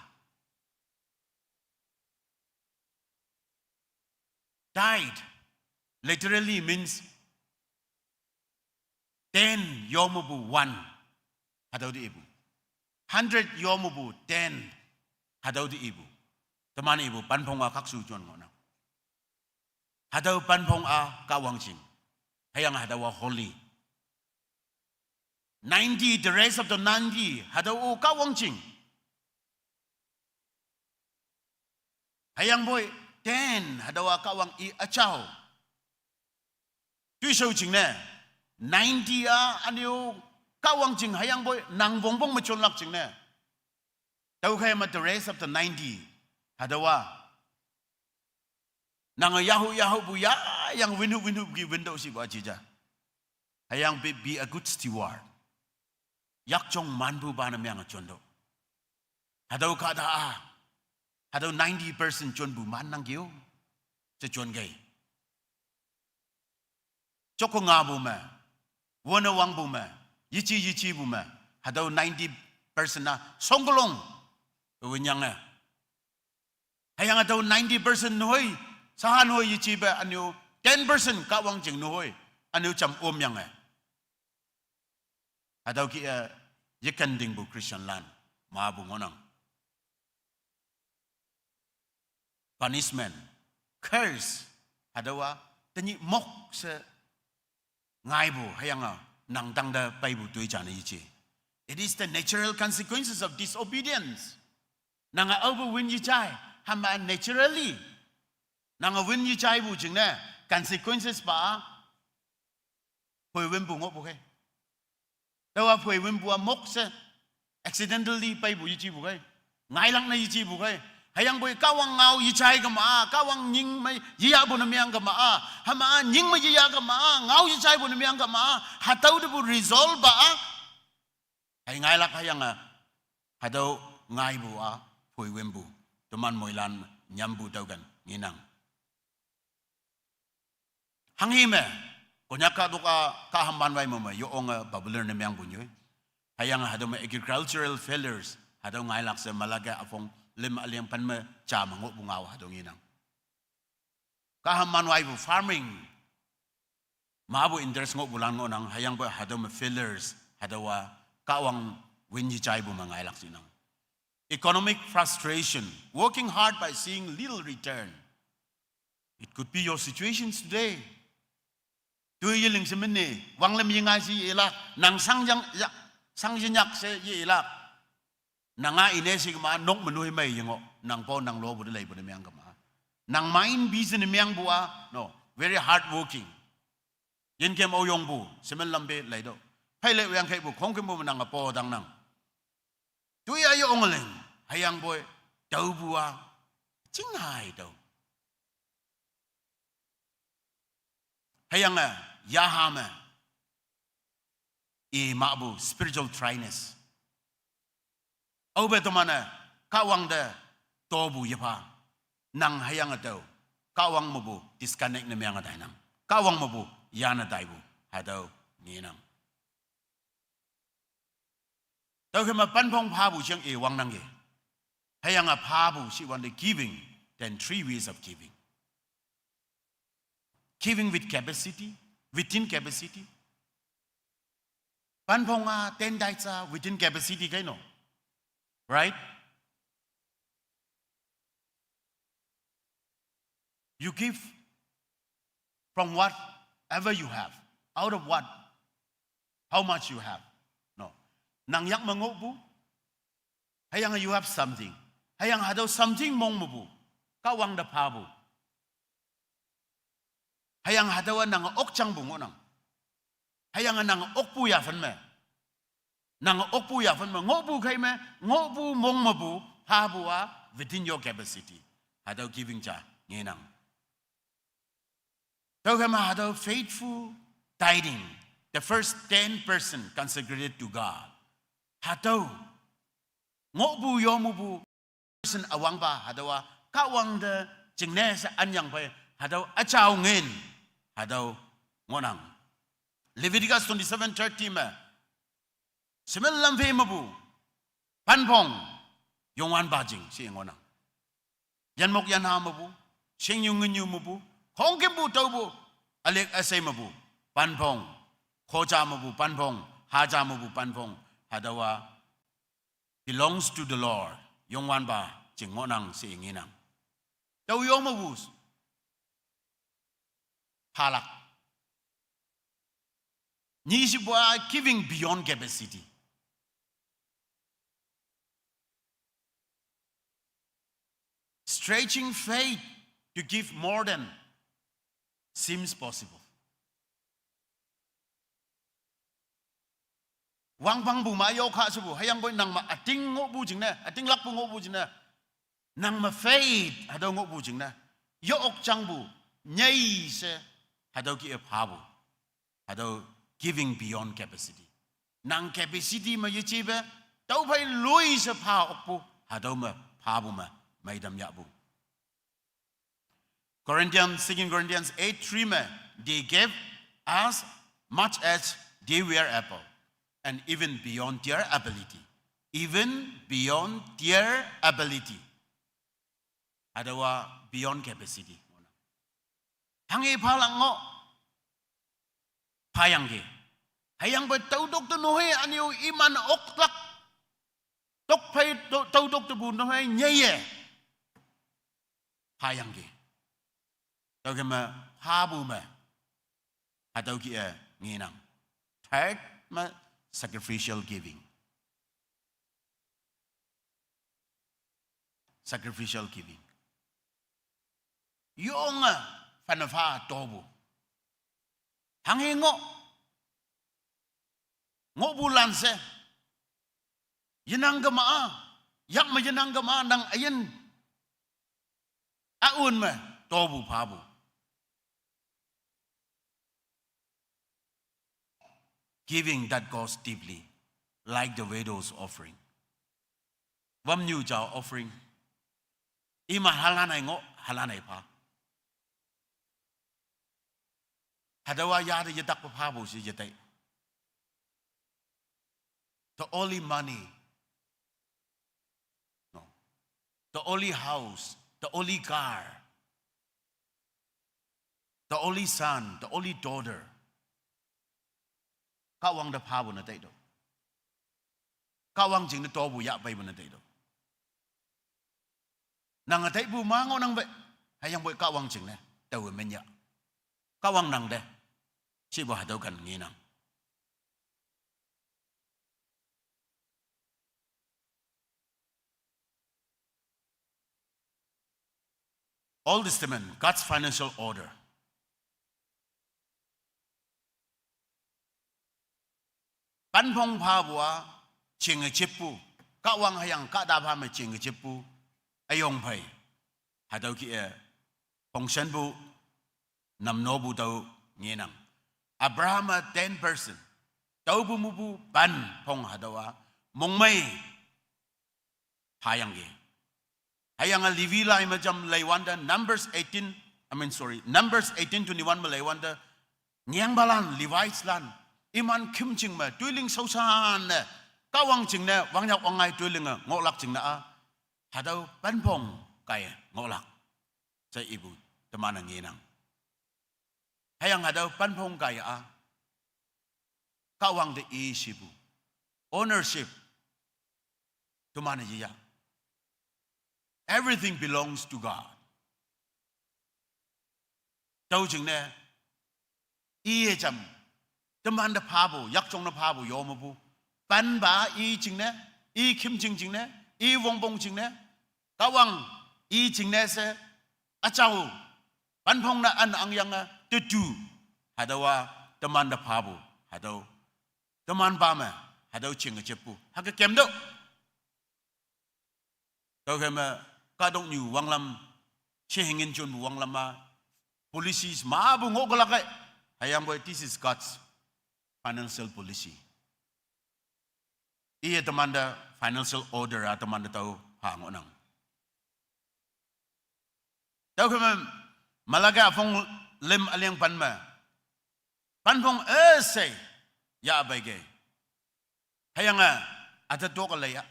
Tithe literally means ten yo mepu one, hatüo te ipu. Hundred yo mepu ten, hatüo te ipu. Teman ipu panphong-a khakshu jon ngohnang. Hatüo panphong-a Kahwang jing, hüyange hatüowa holy. Ninety, the rest of the ninety, hatüo-o Kahwang jing. Hüyangpoi ten hatüowa Kahwang i üjao. Toishao jingne, ninety-a ünyu Kahwang jing hüyangpoi nang wongpong me jonlak jingne, tüokhei me the rest of the ninety, hatüowa nange yahu yahupu ya, yang winhu winhupu ki wintüoh shipu ajija. Hüyangpoi be a good steward. Yakjong manpupa ne meange jontüoh. Hatüo kahta-a, hatüo ninety percent jonpu mannangki-o, she jonkei. Joko ngapu me, wone wangpu me, yeji yejipu me, hatüo ninety percent-a shongkelong winyange. Hüyange tüo ninety percent nehoi, sahan hoi yejipe ünyu ten percent Kahwang jing nehoi, ünyu jam omyange. Hatüo kih-e yeken tingpu Christianlan mapu ngohnang. Punishment, curse, hatüowa tenyih mok she ngaipu hüyange nang tangte peipu toi jane yeje. It is the natural consequences of disobedience. Nange aopu win yejai, hüma naturally. Nange win yejaipu jingne, consequences pa, phoi winpu ngohpu khei. Taowa phoi winpu a mok she, accidentally peipu yejepu khei. Ngailak ne yejepu khei. Hüyangpoi Kahwang ngao yejai kema-a, Kahwang nying me yeyahpu ne meang kema-a, hüma-a nying me yeyah kema-a, ngao yejaipu ne meang kema-a, hatüo tepu result pa-a, hei ngailak hüyange, hatüo ngaipu-a, phoi winpu, teman moilan nyampu tüoken ngenang. Hanghi me, Konyak kahtok-a, kahhaman wai mo me, yo-onge popular ne meangpu nyoi. Hüyange hatüo me agricultural failures, hatüo ngailak she malak-e üpong lim üleng pen me ja me ngohpu ngao hatüo ngenang. Kahhaman waipu farming, mepu interest ngohpulan ngohnang, hüyangpoi hatüo me failures, hatüowa Kahwang win yejaipu me ngailak shinang. Economic frustration, working hard by seeing little return. It could be your situations today. Toi yeling she menne, wanglem yengai she yelak, nang sang yang, ya, sang yenyak she yelak. Nanga ine shi kema nok me noi mei yengoh, nang po nang lopu te leipu ne meang kema. Nang mind busy ne meangpu-a, no, very hard working. Yinkem aoyongpu, semen lampe leitüoh. Phei le wang kheipu, khongkümpu me nange po tangnang. Toi-a yo ongleng, hüyangpoi, tüopu-a, chinghai tüo. Hüyange, yaha me, i mepu spiritual dryness. Aope teman-e, Kahwang te, topu yepha. Nang hüyange tüo, Kahwang mepu disconnect ne meange tainang. Kahwang mepu, yane taipu, hatüo, ngenang. Tüokhei me penpong phapu jeng i wangnangki. Hüyange phapu shiwante giving, then three ways of giving. Giving with capacity, within capacity. Penpong-a, ten tithes-a, within capacity kei no. Right? You give from whatever you have, out of what, how much you have. No. Nang yak me ngohpu, hüyange you have something. Hüyange hatüo something mong mepu, Kahwang te phapu. Hüyange hatüowa nange okjangpu ngohnang. Hüyange nange okpu yaphen me. Nange okpu yaphen me, ngohpu khei me, ngohpu mong mepu, phapu-a, within your capacity. Hatüo giving ja, ngenang. Tüokhei me hatüo faithful tithing, the first ten percent consecrated to God. Hatüo, ngohpu yomupu, percent üwangpa, hatüowa, Kahwang te, jingne she anyang phei, hatüo üjao ngin, hatüo, ngohnang. Leviticus twenty-seven thirty me, semen lam phei mepu, penpong, Youngwanpa jing, she ngohnang. Yanmok yanha mepu, shingnyu nginyu mepu, khongkümpu tüopu, ülick üshei mepu, penpong, khoja mepu penpong, haja mepu penpong, hatüowa belongs to the Lord, Youngwanpa jing ngohnang she ngenang. Tüo yo mepu, phalak. Nyi shipu-a giving beyond capacity. Stretching faith to give more than seems possible. Wangpangpu ma yo kha shepu, hüyangpoi nang me üting ngohpu jingne, ütinglakpu ngohpu jingne. Nang me faith, hatüo ngohpu jingne. Yo okjangpu, nyei she, hatüo kih-e phapu. Hatüo giving beyond capacity. Nang capacity me yejepe, tüophei loi she pha okpu, hatüo me phapu me, meitam yahpu. Corinthians, Second Corinthians eight three me, they gave as much as they were able, and even beyond their ability. Even beyond their ability. Hatüowa beyond capacity. Hanghi phalak ngoh. Phayangki. Hüyangpoi tüotok te nohei ünyu iman oklak. Tokphei to-, tüotok tepu nohei nyeiye. Phayangki. Tüokhei me, phapu me. Hatüo kih-e ngenang. Third me, sacrificial giving. Sacrificial giving. Yonge, fana fa tobu. Hanghe ngoh. Ngohbu lan she. Yenang kema a. Yak me yenang kema nang ayin. Aun me tobu phabu. Giving that goes deeply, like the widow's offering. Wamnyu jao offering. Ima halan ai ngoh, halan ai pha. Hatüowa yate yetak phapu she yetei. The only money. No. The only house. The only car. The only son. The only daughter. Kahwang te phapu ne tei to. Kahwang jingne topu yahpeipu ne tei to. Nang teipu ma ngohnang pei. Hüyangpoi Kahwang jingne. Taowe men yah. Kahwang nang te. Shipu hatüo kan ngenang. Old Testament, God's financial order. Panphong phapu a, jinge jeppu. Kahwang hüyange kahta pha me jinge jeppu. Üyong phei. Hatüo kih-e, fongshanpu, namnopu tao ngenang. Abraham a ten percent. Taopu mupu panphong hatüowa. Mongmei. Hayangki. Hüyange Levi lai me jam leiwante Numbers eighteen, I mean, sorry, Numbers eighteen twenty-one me leiwante, nyengpalan, Levites lan, iman khümjing me, toiling shaoshan ne, Kahwang jingne, wangnyak wangngai toiling-e, ngohlak jingne a, hatüo panphong kaiye ngohlak. She ipu, teman-e ngenang. Hüyange hatüo panphong kaiye a, Kahwang te i shipu. Ownership. Teman-e yeya. Everything belongs to God. Tüo jingne, iye jam, temante phapu, yakjong ne phapu, yo mepu. Panpa i jingne, i khümjing jingne, i wongpong jingne, Kahwang i jingne she, üjao, panphong ne an angyange, tetu, hatüowa, temante phapu, hatüo, teman pa me, hatüo jinge jeppu, hüke kemtüoh. Tüokhei me, kahtoknyu wanglam, shehingin jonpu wanglam a, policies mapu ngohlak-e. Hüyangpoi, this is God's financial policy. Iye temante financial order a temante tao pha ngohnang. Tüokhei me, Malachi üpong lüm üleng pen me. Panphong üshei, yahpeikei. Hüyange, üte tok-e lei ya.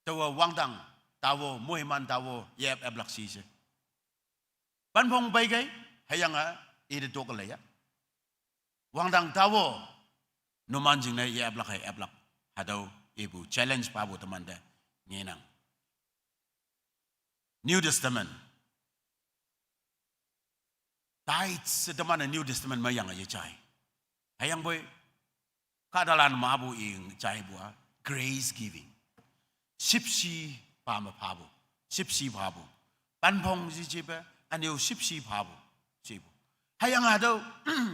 Taowe wangdang, taowe, moiman taowe, yep eplak shi she. Panphong peikei, hüyange, ite tok-e lei ya. Wangdang taowe, numan jingne ye eplak hei eplak. Hatüo, ipu challenge papu temante, ngenang. New Testament. Tithes she teman-e New Testament me yange yejai. Hüyangpoi, kahtalan mepu i jaipu a, grace giving. Shüpshe pa me phapu, shüpshe phapu. Panphong ji jipe, ünyu shüpshe phapu, shipu. Hüyange hatüo,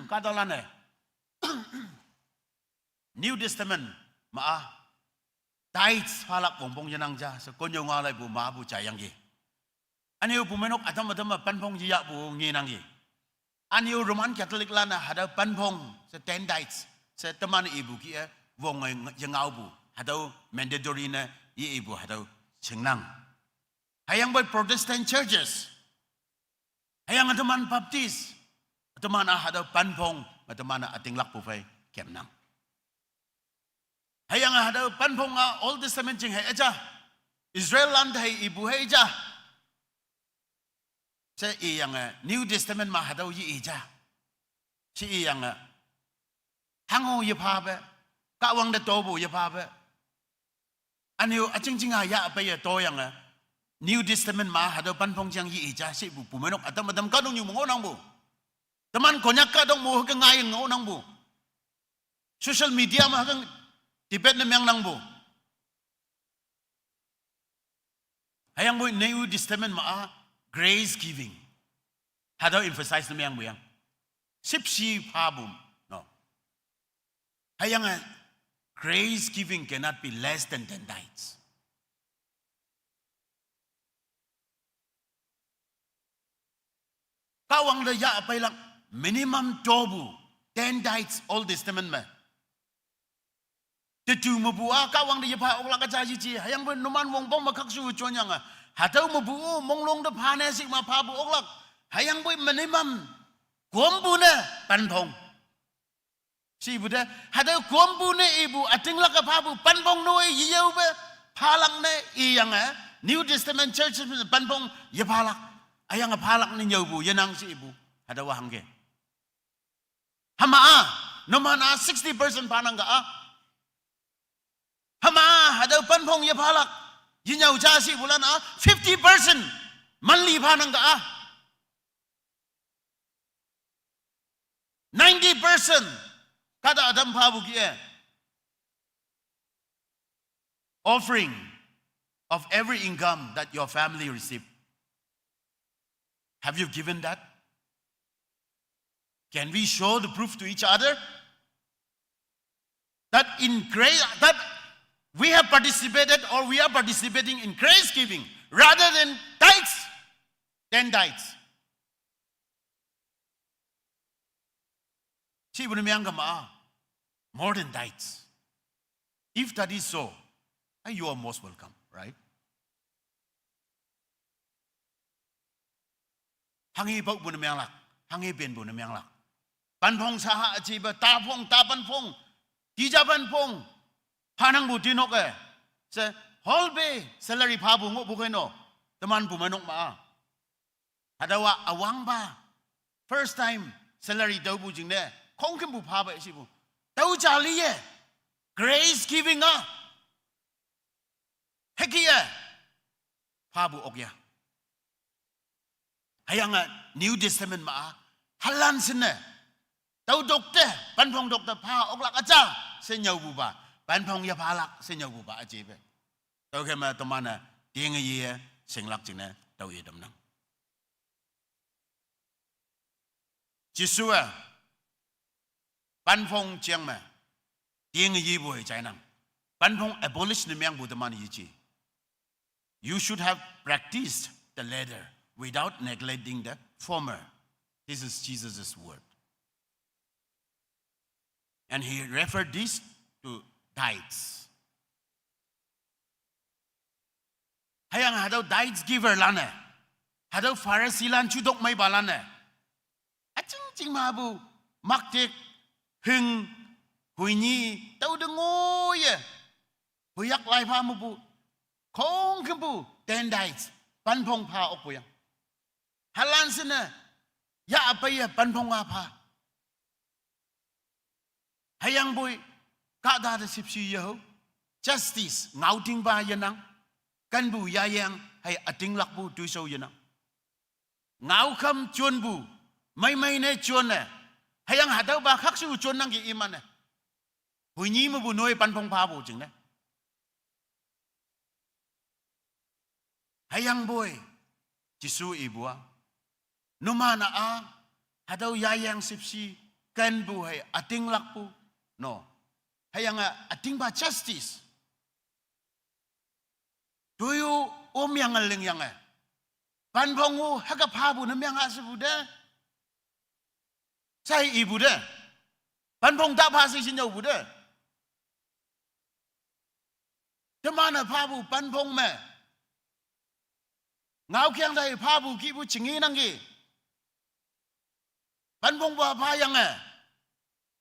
kahtalan-e, New Testament ma a, tithes phalak wongpong yenang ja, she konnyüo nga laipu mepu jaiyangki. Ünyu pumeinok ütam ütam me panphong yeyahpu ngenangki. Ünyu Roman Catholic lan-e hatüo panphong, she ten tithes, she teman ipu kih-e, wonge yengaopu, hatüo mandatory ne ye ipu hatüo shingnang. Hüyangpoi Protestant churches. Hüyange teman Baptist. Teman a hatüo panphong, teman-e ütinglakpu phei kemnang. Hüyange hatüo panphong a Old Testament jing hei üja. Israel lan te hei ipu hei ja. She iyange New Testament me hatüo ye i ja. She iyange, hango yephape, Kahwang te topu yephape. Ünyu üjingjing a yahpeiye toyange, New Testament me hatüo panphong jang ye i ja shepu pumeinok ütam ütam kahtoknyu me ngohnangpu. Teman Konyak kahtok mo hüke ngai ngohnangpu. Social media me hüke debate ne mengnangpu. Hüyangpoi New Testament ma-a grace giving. Hatüo emphasize ne mengpu yang. Shüpshe phapu, no. Hüyange grace giving cannot be less than ten tithes. Kahwang te yah peilak minimum topu ten tithes Old Testament me. Tetu mepu-a Kahwang te yepha oklak üja yeji, hüyangpoi numan wongpong me khakshu jonyange, hatüo mepu-o monglong te phane shikma phapu oklak, hüyangpoi minimum kompu ne panphong. Shipu te, hatüo kompu ne ipu ütinglak-e phapu panphong noi yeyaope phalak ne iyange, New Testament church panphong yephalak, hüyange phalak ne nyüopu yenang shipu, hatüowa hangke. Hüma-a, numan-a sixty percent phanang ka-a. Hüma-a hatüo panphong yephalak, yenyüo ja shipulan-a fifty percent manli phanang ka-a. Ninety percent kahta ütam phapu kih-e, offering of every income that your family receive. Have you given that? Can we show the proof to each other that in grace, that we have participated or we are participating in grace giving rather than tithes, ten tithes? Shipu ne meng kama, more than tithes. If that is so, uh, you are most welcome, right? Hanghe paopu ne menglak, hanghe penpu ne menglak. Panphong saha üjepe, taphong, tapanphong, tija panphong phanangpu tinok-e, she whole pay salary phapu ngohpu kei no, teman pumeinok ma-a. Hatüowa üwangpa, first time salary tüopu jingne, khongkümpu phape shipu. Tüo jali-e, grace giving-a, hüke-e phapu okya. Hüyange New Testament ma-a, halan shinne, tüo tokte, panphong tokte pha oklak üja she nyüopupa, panphong yephalak she nyüopupa üjepe. Tüokhei me teman-e tinge ye shinglak jingne tüo itamnang. Jesuwe panphong jeng me tinge yepu-e jainang. Panphong abolish ne mengpu teman yeji. You should have practiced the latter without neglecting the former. This is Jesus' word. And he referred this to tithes. Hüyange hatüo tithes giver lan-e, hatüo Phariseelan jutok meipalan-e, üching ching mepu, maktik, hing, huinyi, tüo te ngoiye, huiyak lai pha mepu, khongkümpu ten tithes, panphong pha okpu yang. Halan shinne, yah peiye panphong-a pha. Hüyangpoi, kahta te shüpshe yeho, justice, ngaotingpa yenang, kenpu yayang hei ütinglakpu toishao yenang. Ngaokham jonpu, meimei ne jonne, hüyange hatüopa khakshu jonnangki iman-e, huinyi mepu noi panphong phapu jingne. Hüyangpoi, Jesu ipu-a, numan-a, hatüo yayang shüpshe, kenpu hei ütinglakpu, no. Hüyange ütingpa justice, toi-o omyange lingyange, panphong-o hüke phapu ne meng-a shepu te, sai ipu te, panphong ta pha she shin yaopu te, teman-e phapu panphong me, ngaokeng tai phapu kihpu jingi nangki, panphongpa phayange,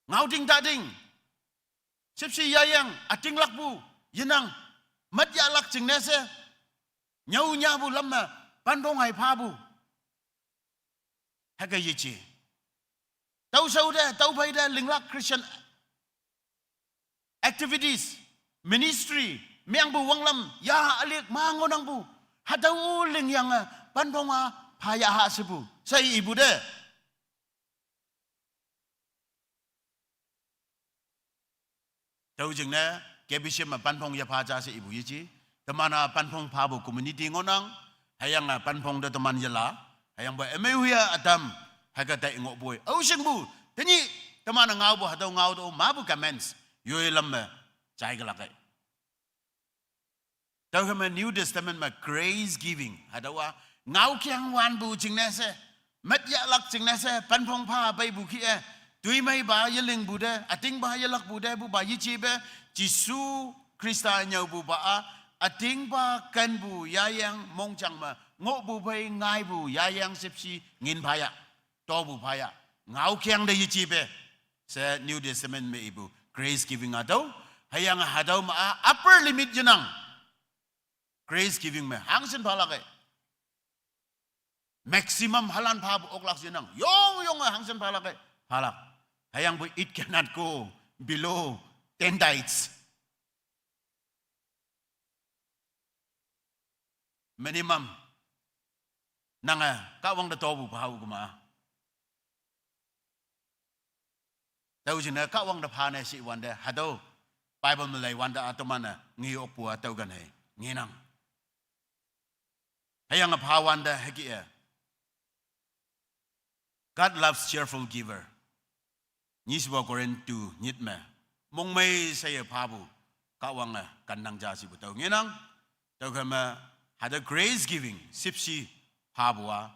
ngaoting tating, shüpshe yayang ütinglakpu yenang, mat yahlak jingne she, nyüo nyapu lam me, panphong hei phapu, hüke yeji. Tüoshao te, tüophei te linglak Christian activities, ministry, mengpu wanglam, ya ülick ma ngohnangpu, hatüo lingyange, panphong-a pha yaha shepu, sai ipu te. Tüo jingne, K B C me panphong yepha ja she ipu yeji. Teman-a panphong phapu community ngohnang, hüyange panphong te teman yela, hüyangpoi ümei huya ütam, hüke tai ngohpoi. Aoshingpu, tenyih teman-e ngaopu hatüo ngao to mapu comments, yoi lam me, jaikelak-e. Tüokhei me New Testament me grace giving, hatüowa, ngaokeng wanpu jingne she, met yahlak jingne she, panphong pha peipu kih-e, toimeipa yelingpu te, ütingpa yelakpu te, pupa yejepe, Jesu Khrista nyüopupa-a, ütingpa kenpu yayang mongjang me, ngohpu phei ngaipu yayang shüpshe ngin phaya, topu phaya, ngaokeng te yejepe. She New Testament me ipu grace giving hatüo. Hüyange hatüo ma-a upper limit yenang. Grace giving me hangshin phalak-e. Maximum halan phapu oklak yenang. Yong yonge hangshin phalak-e. Phalak. Hüyangpoi it cannot go below ten tithes. Minimum. Nange Kahwang te topu phao kema. Tüo jingne Kahwang te phane shiwante, hatüo Bible me leiwante-a teman-e nge okpu-a tüo kan hei, ngenang. Hüyange phawante hüke-e, God loves cheerful giver. Nyishepa Korinth tu nyit me, mongmei sheye phapu, Kahwange kandang ja shepu tüo ngenang. Tüokhei me, hatüo grace giving, shüpshe phapu-a,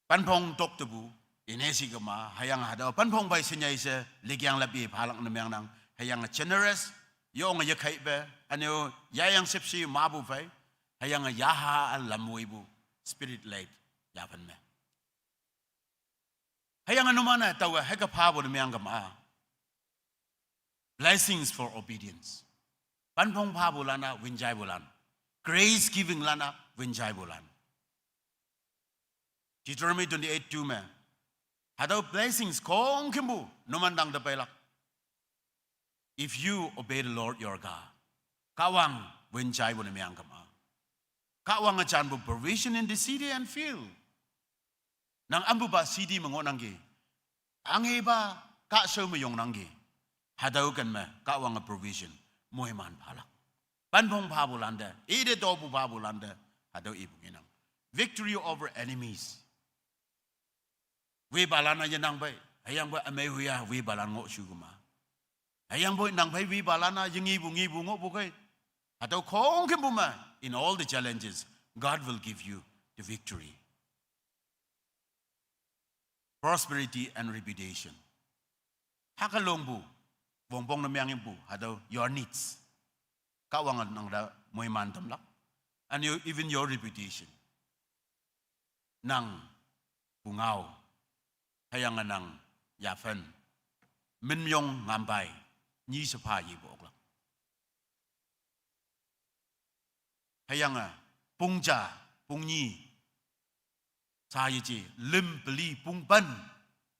panphong toktepu, ine shi kema, hüyange hatüo panphong phei shenyei she, likeng lap ye phalak ne meangnang, hüyange generous, yonge yekheipe, ünyu yayang shüpshe mapu phei, hüyange yaha lam woipu, spirit led, yaphen me. Hüyange numan-e taowe hüke phapu ne meang kema. Blessings for obedience. Panphong phapulan-a winjaipulan. Grace givinglan-a winjaipulan. Deuteronomy twenty-eight two me, hatüo blessings khongkümpu numan tangte peilak. If you obey the Lord your God, Kahwang winjaipu ne meang kema. Kahwange janpu provision in the city and field. Nang ampupa city me ngohnangki, anghepa kahshao me yongnangki. Hatüo ken me Kahwange provision moiman phalak. Panphong phapulante, ite topu phapulante, hatüo ipu ngenang. Victory over enemies. Wepalan-a yenang pei, hüyangpoi ümei huya wepalan ngohshu kema. Hüyangpoi nang phei wepalan-a yengepu ngepu ngohpu khei, hatüo khongkümpu me, in all the challenges, God will give you the victory. Prosperity and reputation. Hüke longpu, wongpong ne meangpu, hatüo your needs. Kahwange nang te moiman tamlak. And you, even your reputation. Nang pungao, hüyange nang yaphen, minyong ngampai, nyi shepha yepu oklak. Hüyange pung ja, pung nyi, sha yeje, lim peli pung pen,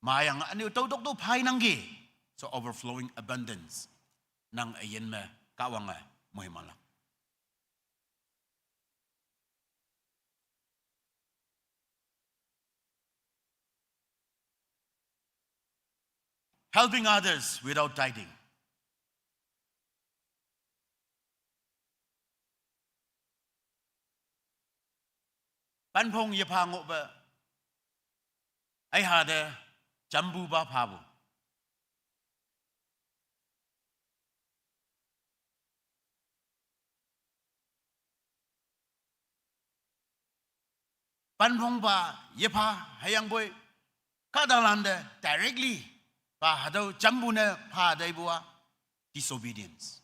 mayange ünyu tüotok to phei nangki. So overflowing abundance, nang üyin me Kahwange moimanlak. Helping others without tithing. Panphong yepha ngohpe, aiha te jampupa phapu. Panphongpa yepha, hüyangpoi kahtalante directly pa hatüo jampu ne pha taipu-a disobedience.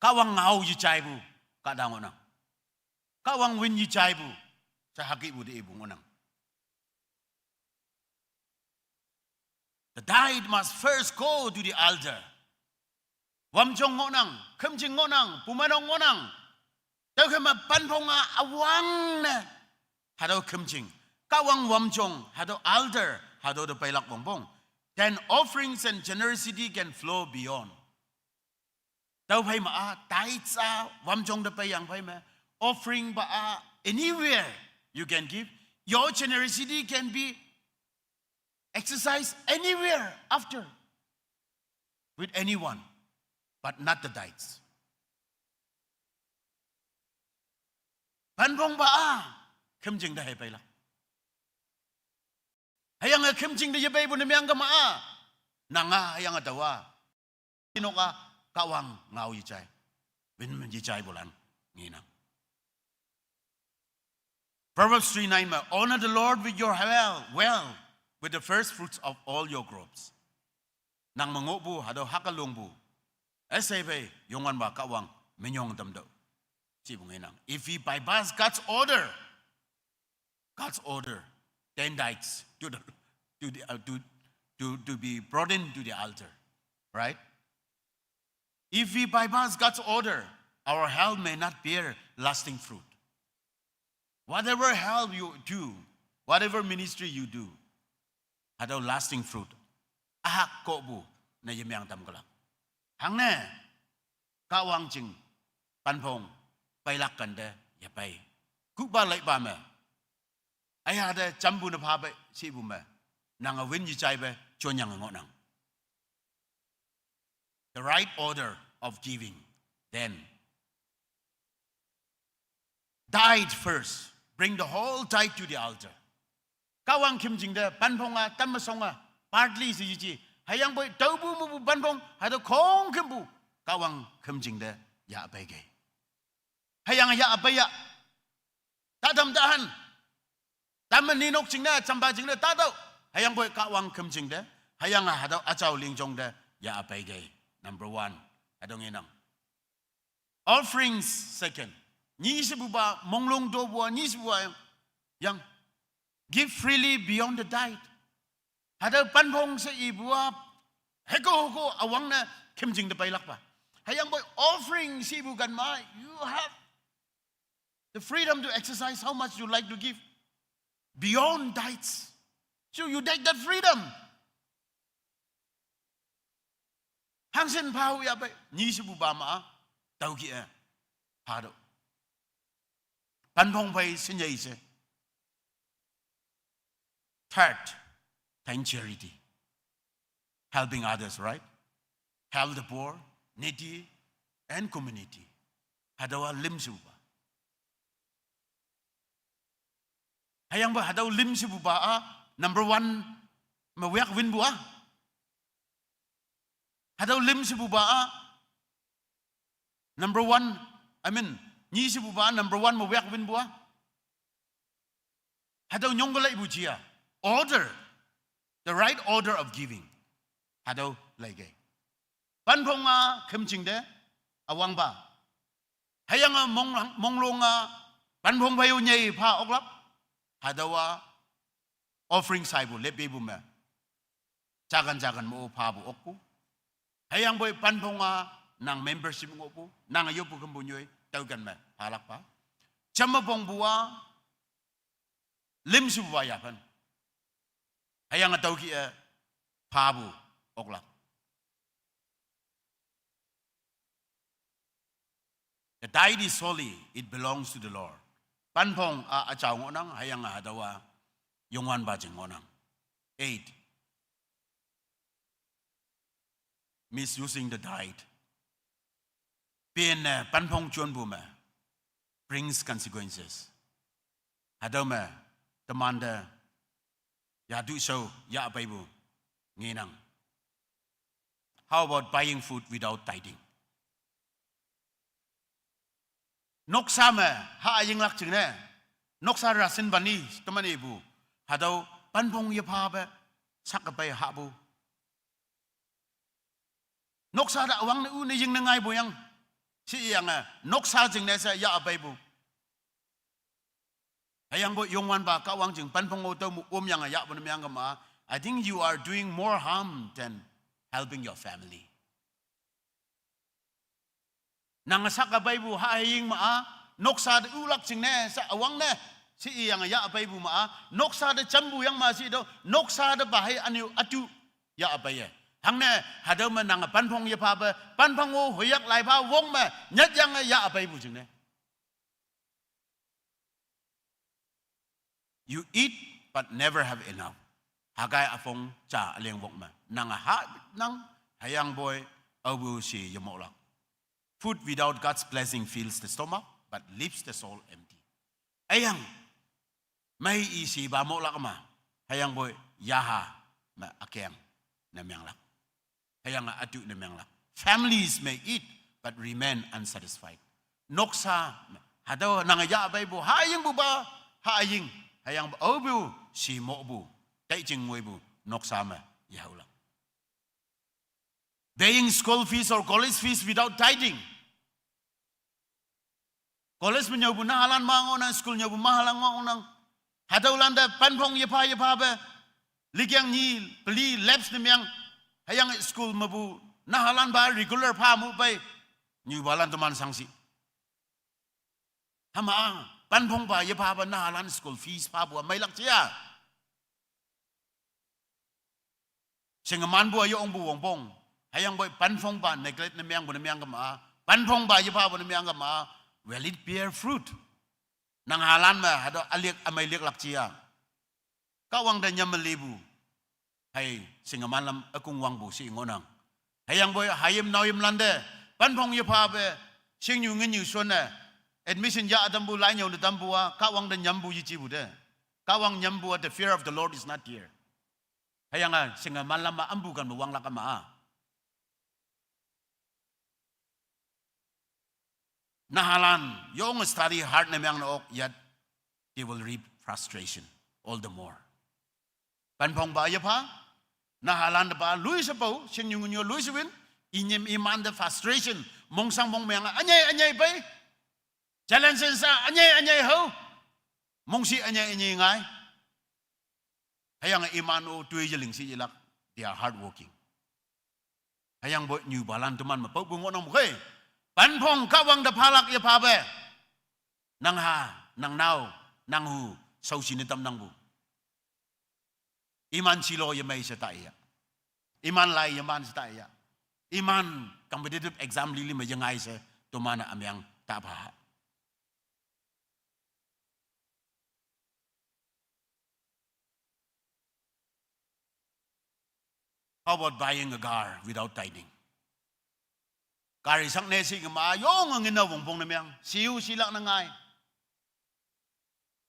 Kahwang ngao yejaipu kahta ngohnang. Kahwang win yejaipu, sha hükepu te ipu ngohnang. The tithe must first go to the altar. Wamjong ngohnang, khümjing ngohnang, pumenong ngohnang. Tüokhei me panphong-a üwangne, hatüo khümjing, Kahwang wamjong, hatüo altar, hatüo te peilak wongpong. Then offerings and generosity can flow beyond. Tüophei ma-a, tithes-a wamjong te peiyang phei me, offering pa-a, anywhere you can give. Your generosity can be exercised anywhere after with anyone, but not the tithes. Panphong ba a, khümjing te hei peilak. Hüyange khümjing te yepeipu ne meng kema a, nanga hüyange taowa nok a Kahwang ngao yejai, win yejaipulan ngenang. Proverbs three nine me, "Honor the Lord with your well, well, with the first fruits of all your crops." Nang me ngohpu, hatüo hake longpu, üshei phei Youngwanpa Kahwang minyong tamtüoh, shipu ngenang. If we bypass God's order, God's order, ten tithes to the, to the, uh, to, to, to be brought in to the altar, right? If we bypass God's order, our help may not bear lasting fruit. Whatever help you do, whatever ministry you do, hatüo lasting fruit, ühak kohpu ne yemeng tamkelak. Hangne, Kahwang jing, panphong, peilak kante, yepei. Kuhpa leipa me, üya te jampu ne phape, shipu me, nange win yejaipe, jonyange ngohnang. The right order of giving. Then, tithe first. Bring the whole tithe to the altar. Kahwang khümjing te, panphong a, tamme shong a, partly she yeji. Hüyangpoi taopu mepu panphong, hatüo khongkümpu, Kahwang khümjing te, yahpeikei. Hüyange yahpei ya. Tatam tahan. Tamme ninok jingne, jampa jingne, tatüoh. Hüyangpoi Kahwang khümjing te. Hüyange hatüo üjao lingjong te, yahpeikei. Number one. Hatüo ngenang. Offerings, second. Nyi shepupa, monglong topu a, nyi shepupa yang, yang. Give freely beyond the tithe. Hatüo panphong she ipu a, hüko hüko üwangne khümjing te peilakpa. Hüyangpoi offering she ipu kan ma, you have the freedom to exercise how much you like to give beyond tithes. So you take that freedom. Hangshin pha-o yahpei, nyi shepupa ma, tüokih-e, hatüo. Panphong phei shinyei she. Third, thank charity. Helping others, right? Help the poor, needy, and community. Hatüowa lüm shepupa. Hüyangpoi hatüo lüm shepupa a, number one, me wak winpu a. Hatüo lüm shepupa a, number one, I mean, nyi shepupa a, number one, me wak winpu a. Hatüo nyongke leipu jia. Order, the right order of giving. Hatüo leikei. Panphong a khümjing te, üwangpa. Hüyange mong, monglong a, panphong phei-o nyei pha oklak. Hatüowa offering shaipu, lepipu me. Jakan jakan mo phapu okpu. Hüyangpoi panphong a, nang membership ngohpu, nang yoppu kümpu nyoi, tüoken me, phalakpa. Jamme pongpu a, lüm shepupa yaphan. Hüyange tüokih-e, phapu, oklak. The tithe is holy, it belongs to the Lord. Panphong a, üjao ngohnang, hüyange hatüowa, Youngwanpa jing ngohnang. Eight, misusing the tithe. Penne panphong jonpu me brings consequences. Hatüo me, temante, yatu shao, yahpeipu, ngenang. How about buying food without tithing? Noksa me, ha yinglak jingne. Noksa ration bani, teman ipu. Hatüo, panphong yephape, sak kepei hahpu. Noksa te üwangne ü ne yingne ngaipu yang. Shiyange, noksa jingne she yahpeipu. Hüyangpoi Youngwanpa Kahwang jing panphong-o tüo mu omyange yahpu ne meng kema. I think you are doing more harm than helping your family. Nange sak kepeipu ha heying ma-a, noksa te ülak jingne she üwangne, she iyange yahpeipu ma-a, noksa te jampu yang ma she tüo, noksa te pa hei ünyu ütu yahpeiye. Hangne, hatüo me nange panphong yephape, panphong-o hoyak lai pha wong me, nyatyange yahpeipu jingne. You eat but never have enough. Hagei üpong ja üleng wok me, nange ha nang, hüyangpoi, aopu she yemohlak. Food without God's blessing fills the stomach but leaves the soul empty. Hüyange, mei i shiba mohlak ma. Hüyangpoi yaha me ükeng ne menglak. Hüyange ütu ne menglak. Families may eat, but remain unsatisfied. Noksa, hatüo nange yahpeipu, hayingpupa, haying. Hüyangpoi aopu, shi mohpu, taijing ngoipu, noksa me, yahaolak. Paying school fees or college fees without tithing. College me nyüopu nahalan ma ngohnang, school nyüopu mahalan ngohnang. Hatüolante penphong yepha yephape, likeng nyi, peli, laps ne meng, hüyange school mepu nahalanpa regular pha mu pei, nyupalan teman shangshi. Hüma, penphongpa yephape nahalan school fees phapu-a meilak ja. Shingemanpu-a yongpu wongpong. Hüyangpoi penphongpa neglect ne mengpu ne meng kema. Penphongpa yephapu ne meng kema. Will it bear fruit? Nang halan me, hatüo üliak ümei liaklak ja. Kahwang te nyam me lipu. Hei, shingeman lam ükong wangpu shi ngohnang. Hüyangpoi hayim naoyimlan te, penphong yephape, shingnyu nginnyu shonne, admission yah ütampu, lai nyüo ne tampu-a, Kahwang te nyampu yejipu te. Kahwang nyampu-a, the fear of the Lord is not there. Hüyange, shingeman lam me ampu kan me wanglak kema-a. Nahalan, yong study hard ne meng ne ok, yet they will reap frustration all the more. Penphongpa yepha, nahalan tepa, lui shepao, shingnyu nginnyu lui shewin, inyim iman te frustration, mongshang mongmeng ünyei ünyei pei, challenges-a ünyei ünyei hao, mongshih ünyei ünyei ngai. Hüyange iman-o toi yeling shi yelak, they are hardworking. Hüyangpoi nyupalan teman me paopu ngohnang mokei. Penphong Kahwang te phalak yephape, nang ha, nang nao, nang hu, shaoshi ne tamnangpu. Iman shilo yemei she taiya. Iman lai yeman she taiya. Iman competitive exam lili me yengai she, toman-e ümeng tapha. How about buying a car without tithing? Gari sak ne shi kema yonge ngin-a wongpong ne meng, shiu shilak ne ngai.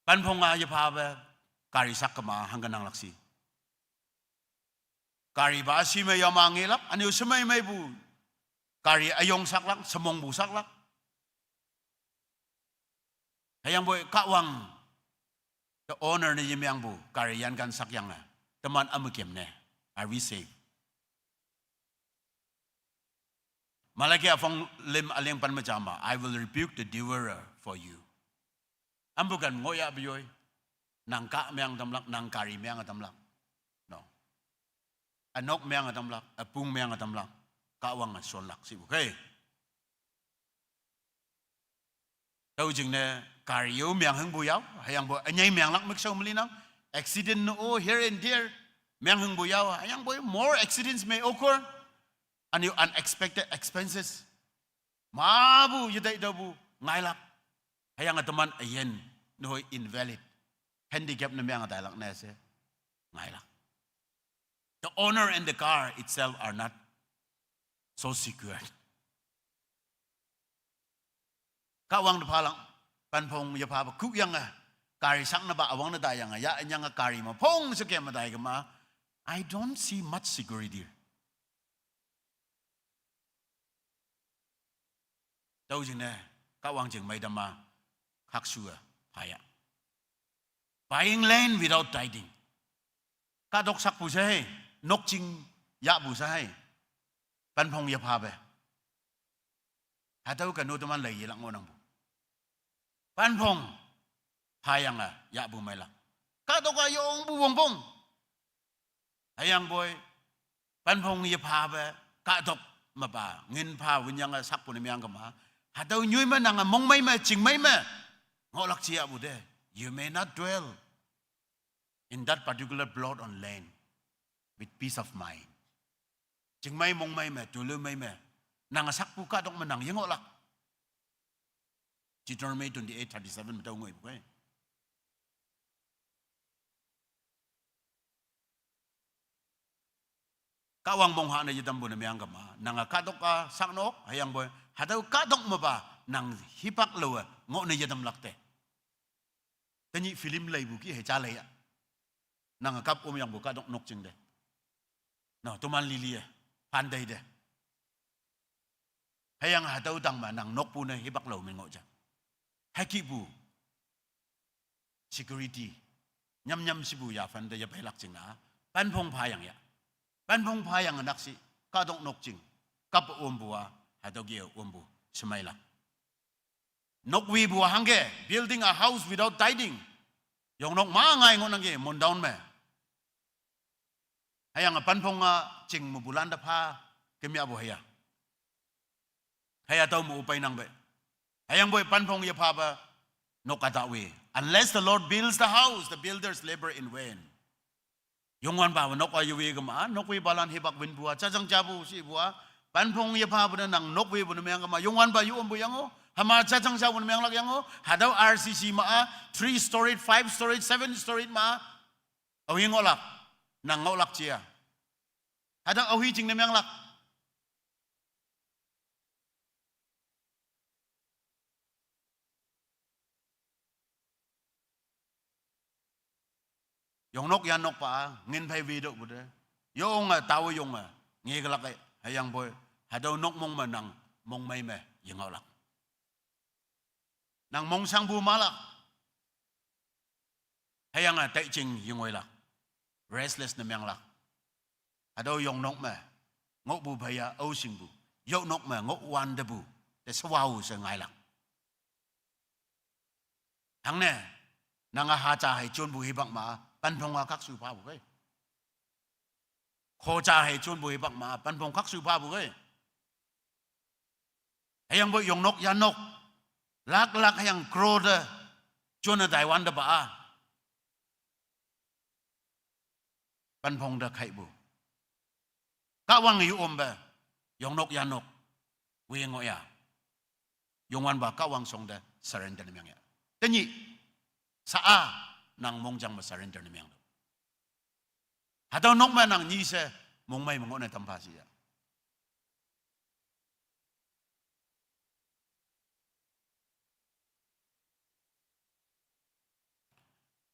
Penphong-a yephape, gari sak kema hangke nanglak shi. Gari pa shi me yama ngelak, ünyu shemei meipu. Gari üyong saklak, shemongpu saklak. Hüyangpoi Kahwang, the owner ne yemengpu, gari yankan sakyange, teman ümekem ne, are we saved? Malachi üpong lüm üleng pen me jama, I will rebuke the devourer for you. Ampu kan ngohyahpu yoi, nang kah meng tamlak, nang gari meng tamlak. No. Ünok meng tamlak, üpung meng tamlak, Kahwange shonlak shipu kei. Tüo jingne gari-o meng hingpu yao, hüyangpoi ünyei menglak mükshao me linang, accident ne-o here and there, meng hingpu yao, hüyangpoi more accidents may occur, ünyu unexpected expenses. Mapu yetei taopu ngailak, hüyange teman üyin, nehoi invalid, handicap ne meng tailak ne she, ngailak. The honor and the car itself are not so secured. Kahwang te phalak, penphong yephape kukyange, gari saknepa üwangne taiyange, ya ünyange gari me phong she kem me tai kema, I don't see much security. Tüo jingne, Kahwang jing mei tama, khakshu-e, phaya. Buying land without tithing. Kahtok sakpu she hei, nokjing yahpu she hei. Penphong yephape. Hatüo kanu teman lei yelak ngohnangpu. Penphong phayange yahpu meilak. Kahtok-a yongpu wongpong. Hüyangpoi, penphong yephape, kahtok mepa, ngin pha winyange sakpu ne meng kema. Hatüo nyoi me nange mongmei me, chingmei me, ngohlak jiyahpu te. You may not dwell in that particular plot on land with peace of mind. Chingmei mongmei me, toloi mei me, nange sakpu kahtok me nang yengohlak. Deuteronomy twenty-eight thirty-seven me tao ngoipu kei. Kahwang mongha ne yetampu ne meng kema, nange kahtok-a saknok, hüyangpoi, hatüo kahtok mepa, nang hipak lowe, ngoh ne yetamlak te. Tenyih film leipu ki hei ja lei ya. Nang kap um yangpu kahtoknok jing te. No, toman lili e. Phan tei te. Hüyange hatüo tang me nang nokpu ne hipak lao min ngoh ja. Hükihpu. Security. Nyam nyam shipu yaphan te yapeilak jingne. Panphong phayang ya. Panphong phayang nakshih. Kahtoknok jing. Kap ompu a. Hatüo ke ompu. Shemeilak. Nokwipu a hangke. Building a house without tithing. Yongnok ma ngai ngohnangki mondown me. Hüyange panphong a jing mepulan te pha kemyahpu hüya. Hüya tüo me-o peinang pei. Hüyangpoi panphong yephape nok kahta wi. Unless the Lord builds the house, the builders labor in vain. Youngwanpa nok a yewi kema, nokwipalan hipak winpu a, jajang japu shipu a, panphong yephapu ne nang nokwipu ne meng kema, Youngwanpa yu ompu yango, hüma jajang japu ne menglak yango, hatüo R C C ma a, three storied, five storied, seven storied ma, aohi ngohlak, nang ngohlak jia. Hatüo aohi jingne menglak. Yongnok yannokpa, ngin phei wetüohpu te. Yonge, tao yonge, ngekelak e, hüyangpoi, hatüo nok mong me nang, mongmei me, yengohlak. Nang mongshangpu malak. Hüyange taijing yengoilak. Restless ne menglak. Hatüo yongnok me, ngohpu pheiya, aoshingpu. Yongnok me, ngohwante pu. Te shewao she ngailak. Hangne, nange haja hei jonpu hipak ma, panphong a khakshu phapu kei. Khoja hei jonpu hipak ma, panphong khakshu phapu kei. Hüyangpoi yongnok yannok, lak lak hüyange crore te, jonne Taiwan te pa a. Panphong te khaipu. Kahwang yu ompe, yongnok yannok, wi ngohya. Youngwanpa Kahwang shong te surrender ne meng ya. Tenyih, sa a, nang mongjang me surrender ne meng tüoh. Hatüo nok me nang nyi she, mongmei me ngohne tampha shi ya.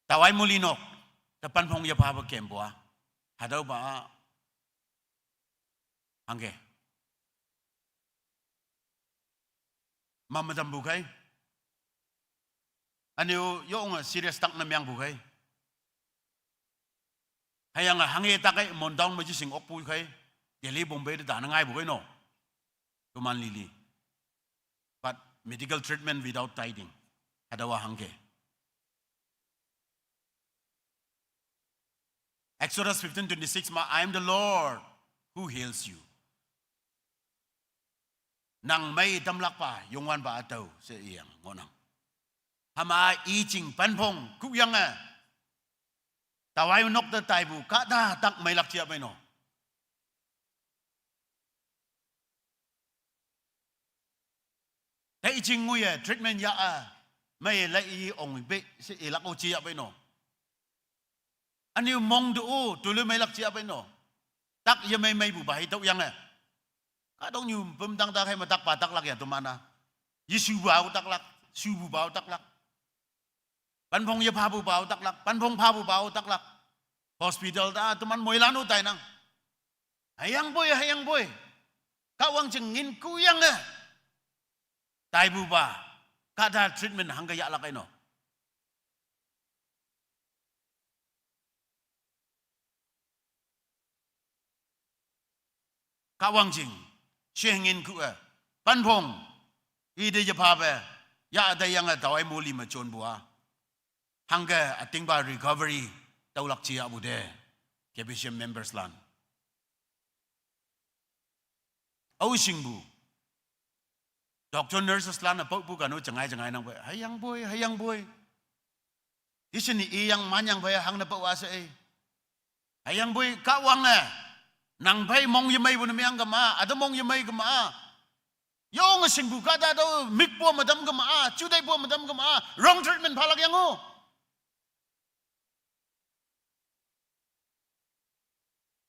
Tawai muli nok, te panphong yephapu kempu a. Hatüopa a. Hangke. Mame tampu kei. Ünyu yonge serious tak ne mengpu kei. Hüyange hanghe tak kei mondown me jishing okpu kei. Delhi, Bombay te tane ngaipu kei no. Toman lili. But medical treatment without tithing. Hatüowa hangke. Exodus fifteen twenty-six ma, "I am the Lord who heals you." Nang mei tamlakpa, Youngwanpa tüo, she iyang ngohnang. Hüma i jing panphong, kuhyange. Tawai nok te taipu, kahta tak meilak jia pei no. Te i jing nguye, treatment ya a, mei lai i ong pe, she ilak o jia pei no. Ünyu mong te o, tulu meilak jia pei no. Tak yemei meipupa hitüoh yange. Kahtoknyu pümdang tak hei me takpa taklak ya toman a. Yeshupa o taklak, shupupa o taklak. Panphong yephapupa o taklak, panphong phapupa o taklak. Hospital ta toman moilan o tainang. Hüyangpoi, hüyangpoi. Kahwang jing ngin kuhyange. Taipupa, kahta treatment hangke yahlak ei no. Kahwang jing, she ngin kuh e, panphong, ite yephape, ya te yange tawai muli me jonpu a. Hangke ütingpa recovery, tüolak jia pu te, K B C M members lan. Aoshingpu. Doctor, nurses lan-e paopu kano jengai jengai nang pei. Hüyangpoi, hüyangpoi. Ishe ni iyang manyang phei hangne pao a she ei. Hüyangpoi Kahwange. Nang phei mong yemeipu ne meng kema, üte mong yemei kema. Yonge shingpu kahta tüo mikpu me tam kema, juteipu me tam kema, wrong treatment phalak yango.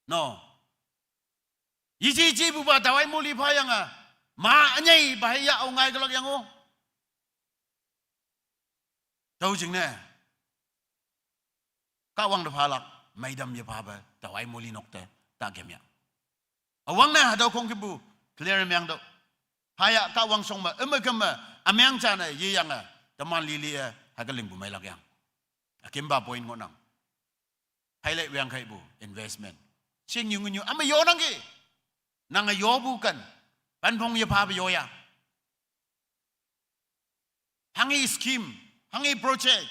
No. Yeji jipupa tawai muli phayange. Ma ünyeipa hei ya-o ngai kelak yango. Tüo jingne. Kahwang te phalak, meidam yephape, tawai moli nok te, ta kemya. Awang ne hatüo khongkümpu, clear meng tüoh. Haya Kahwang shong me, üme keme, ümeng ja ne, yeyange, teman lili-e, hake lingpu meilak yang. Akümpa point ngohnang. Haile wang khaipu, investment. Shingnyu ngunyu, üme yonangki. Nange yopu ken. Panphong yephape yoya. Hanghi scheme, hanghi project.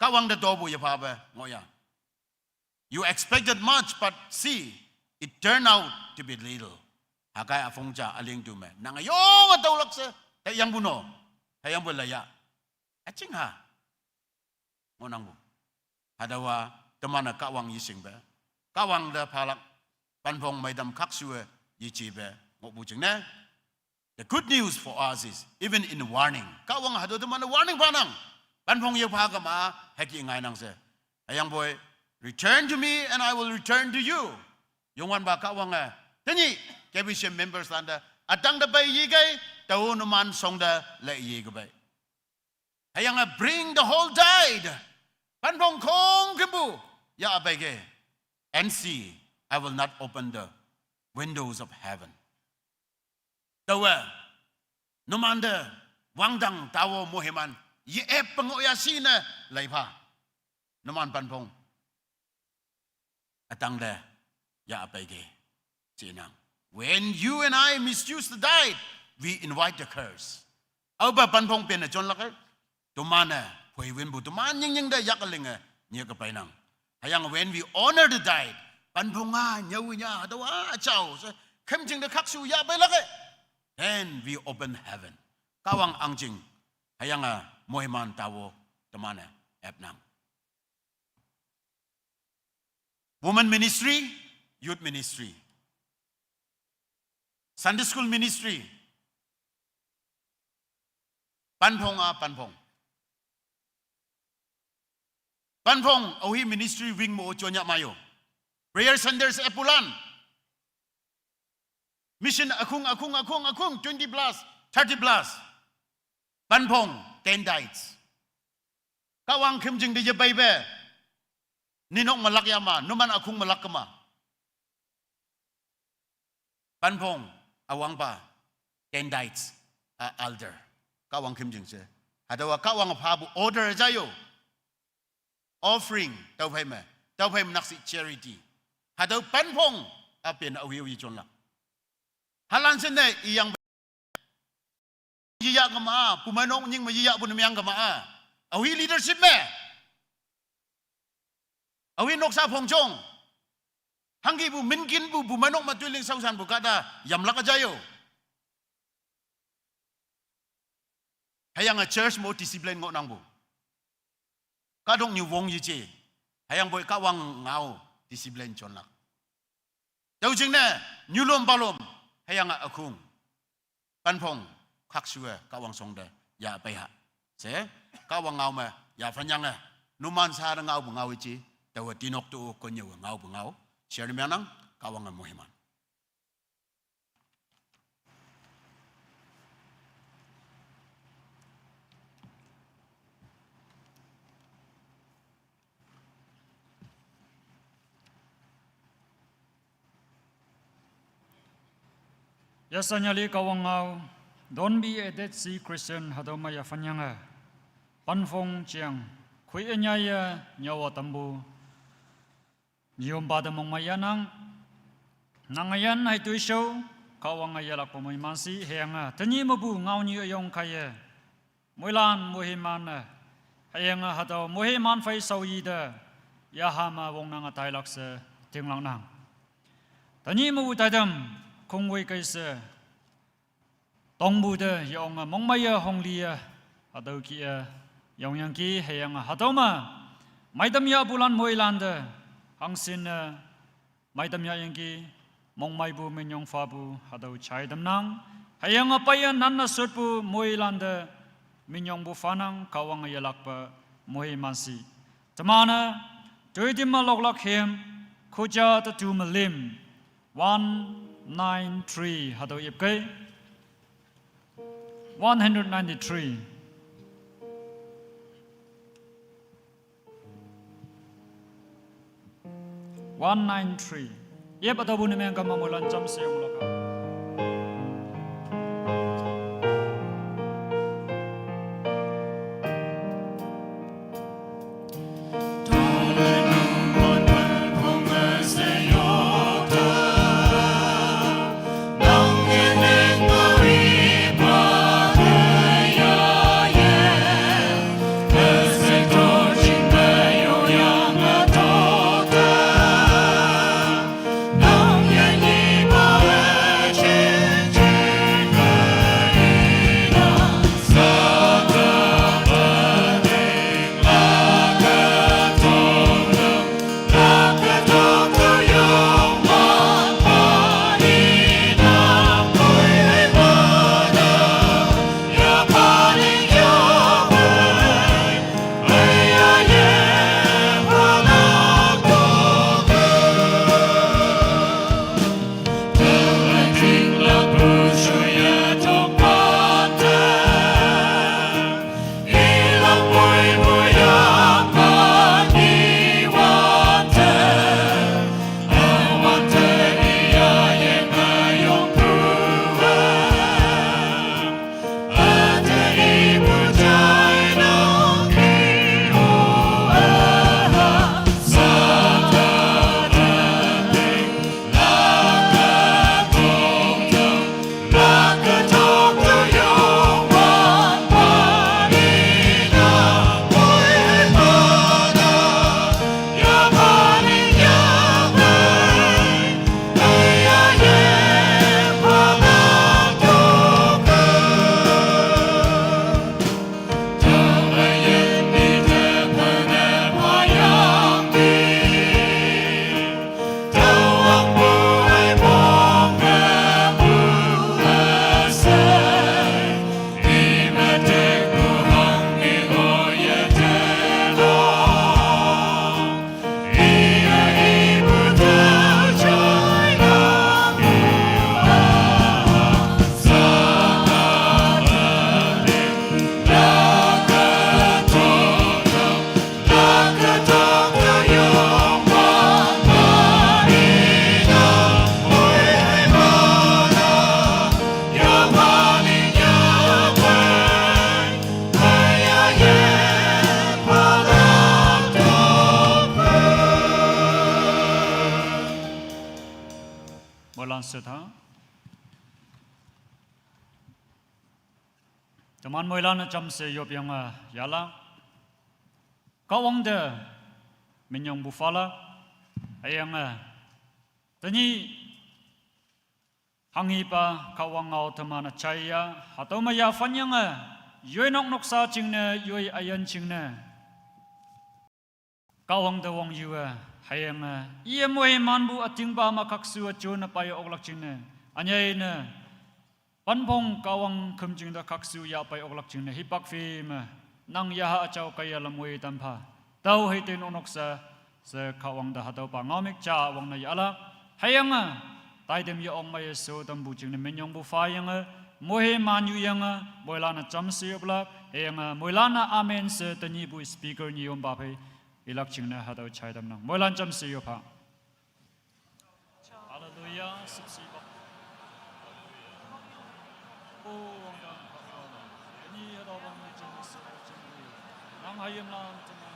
Kahwang te topu yephape ngohya. You expected much, but see, it turned out to be little. Haggai üpong ja üleng tu me. Nange yonge tüolak she, teyangpu no. Hüyangpu laya. Üching ha. Ngohnangpu. Hatüowa teman-e Kahwang yeshingpe. Kahwang te phalak. Panphong meidam khakshuwe yejepe. Ngohpu jingne. The good news for us is, even in warning. Kahwang hatüo teman-e warning phanang. Panphong yepha kema, hüke ngainang she. Hüyangpoi, return to me and I will return to you. Youngwanpa Kahwange, tenyih, K B C M members lante, ütangte pei yekei, tao numan shongte lei yekepei. Hüyange bring the whole tithe. Panphong khongkümpu, ya peikei. And see, I will not open the windows of heaven. Taowe, numante, wangdang taowe moiman, ye-ep ngohya shine, leipha. Numan panphong. Ütangte, ya peikei. Shinang. When you and I misuse the tithe, we invite the curse. Aope panphong penne jonlak-e. Teman-e, phoiwinpu teman nyingnying te yak linge, nyeke peinang. Hüyange when we honor the tithe, panphong-a, nyüonya, hatüowa, jao, she, khümjing te khakshu ya peilak-e. Then we open heaven. Kahwang ahngching, hüyange moiman taowe, teman-e, epnang. Women ministry, youth ministry, Sunday school ministry. Panphong-a panphong. Panphong, aohi ministry wing me-o jonnya mayo. Prayer centers eppulan. Mission ükhung, ükhung, ükhung, ükhung, twenty plus, thirty plus. Panphong, ten tithes. Kahwang khümjing te yepeipe. Ninok melak yama, numan ükhung melak kema. Panphong, üwangpa, ten tithes, a elder. Kahwang khümjing she. Hatüowa Kahwang phapu order jayo. Offering, tüophei me. Tüophei me nakshih charity. Hatüo panphong, üpen aohe-o yejonlak. Halan she ne, iyang yeya kema, pumeinok nying me yeyahpu ne meang kema. Aohi leadership me. Aohi noksa phongjong. Hangkipu minkinpu pumeinok me toiling shaoshanpu kahta yamlak jayo. Hüyange church mo discipline ngohnangpu. Kahtoknyu wong yeje. Hüyangpoi Kahwang ngao discipline jonlak. Tüo jingne, nyulom palom, hüyange ükhung. Panphong, khakshuwe, Kahwang shongte, ya peiha. She, Kahwang ngao me, ya phanyange. Numan sha te ngaopu ngao iji, taowe tinok tu konnyüowe ngaopu ngao. Share ne meangnang, Kahwange moiman. Yasanyali Kahwang ngao, don't be a Dead Sea Christian, hatüo me ya phanyange. Panphong jeng, khoi ünyaiye, nyüowa tampu. Nyompa te mongmei yanang. Nang üyin hei toishao, Kahwange yelakpe moiman shi, hüyange, tenyih mepu ngaonyu üyong kaiye. Moilan moiman-e, hüyange hatüo moiman phei shaoyi te, yaha me wongnange tailak she, tinglaknang. Tenyih mepu taitam, khongwoi kei she, tongpu te yonge mongmeiye hongliye, hatüo kih-e, yongyangki hüyange hatüo me, meitam yahpulan moilante, hangshinne, meitam yahyangki, mongmeipu minyong phapu, hatüo jai tamnang, hüyange peiye nanne shotpu moilante, minyongpu phanang Kahwange yelakpe, moiman shi. Teman-e, toitim me loklak hymn, khoja te tu me lüm, one nine three, hatüo ipkei, one hundred ninety-three. One nine three. Yep, ataupun ne meng kama moilan chamse yong loka. Moilan seta. Teman moilan chamse yop yang, ah, yala. Kahwang te minyong bu phalak. Ayang, ah, tenyih hanghipa Kahwang ngao teman achaiya. Hatüo me yaphan yange, yoi nok noksa jingne, yoi üyin jingne. Kahwang te wong yu-e, hüyange, iye moimanpu ütingpa me khakshu üjone pei oklak jingne. Ünyei ne, panpong Kahwang khümjing te khakshu yah pei oklak jingne. Hipak phi me, nang yaha üjao kaiye lam woi tam pha. Tüo hei te nok noksa, she Kahwang te hatüopa ngaomük ja wangne yahlak. Hüyange, taitem ye ong meiye sho tampu jingne minyong bu pha yange, moiman yu yange, moilan-e jamshe yoplak, hüyange, moilan-e amen she tenyihpu speaker nyi yompa phei, ilak jingne hatüo jai tamnang. Moilan jamshe yop pha. Hallelujah, shüpshe pha. Oh, wangdang, nyi hatüo wang ni jamshe, jamshe. Nang hayimlan, jamshe.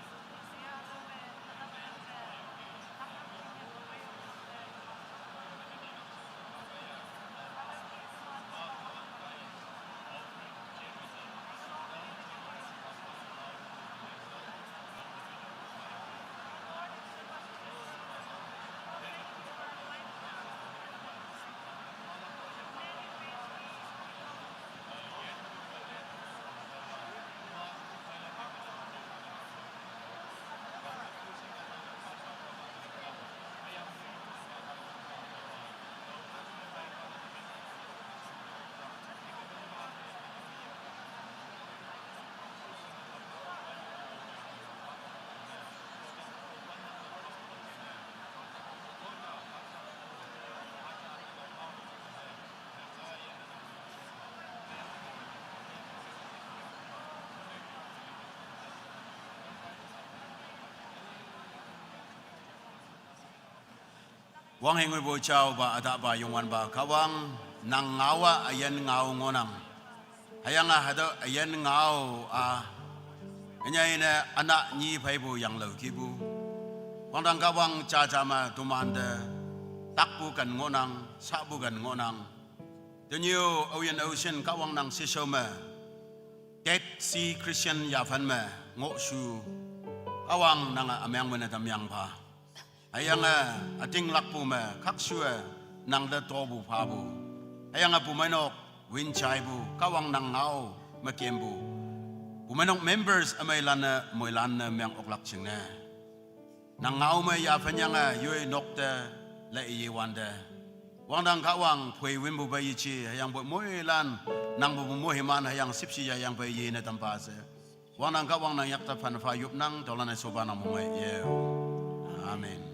Wanghe ngoipu jaopa, ütahpa, Youngwanpa Kahwang, nang ngao-a üyin ngao ngohnang. Hüyange hatüo üyin ngao-a, ünyei-e üna nyi pheipu yanglao kihpu. Wangdang Kahwang, jaja me tomante takpu ken ngohnang, sapu ken ngohnang. Tenyih-o aoyin aoshin Kahwang nang sheshao me, Dead Sea Christian yaphan me ngohshu, Kahwang nange ümeng mene tamyangpha. Hüyange ütinglakpu me khakshuwe nangte topu phapu. Hüyange bumeinok win jaipu, Kahwang nang ngao me kempu bumeinok members ümeilan-e moilan ne meng oklak jingne, nang ngao me yaphan yange yoi nok te lei yewante, Wangdang Kahwang phoi winpu pei yeje, hüyangpoi moilan nangpu mohiman hüyange shüpshe yayangpei yene tampha she, Wangdang Kahwang nang yakte phanpha yopnang, tüolan-e shopa nang mongmei ye. Amen.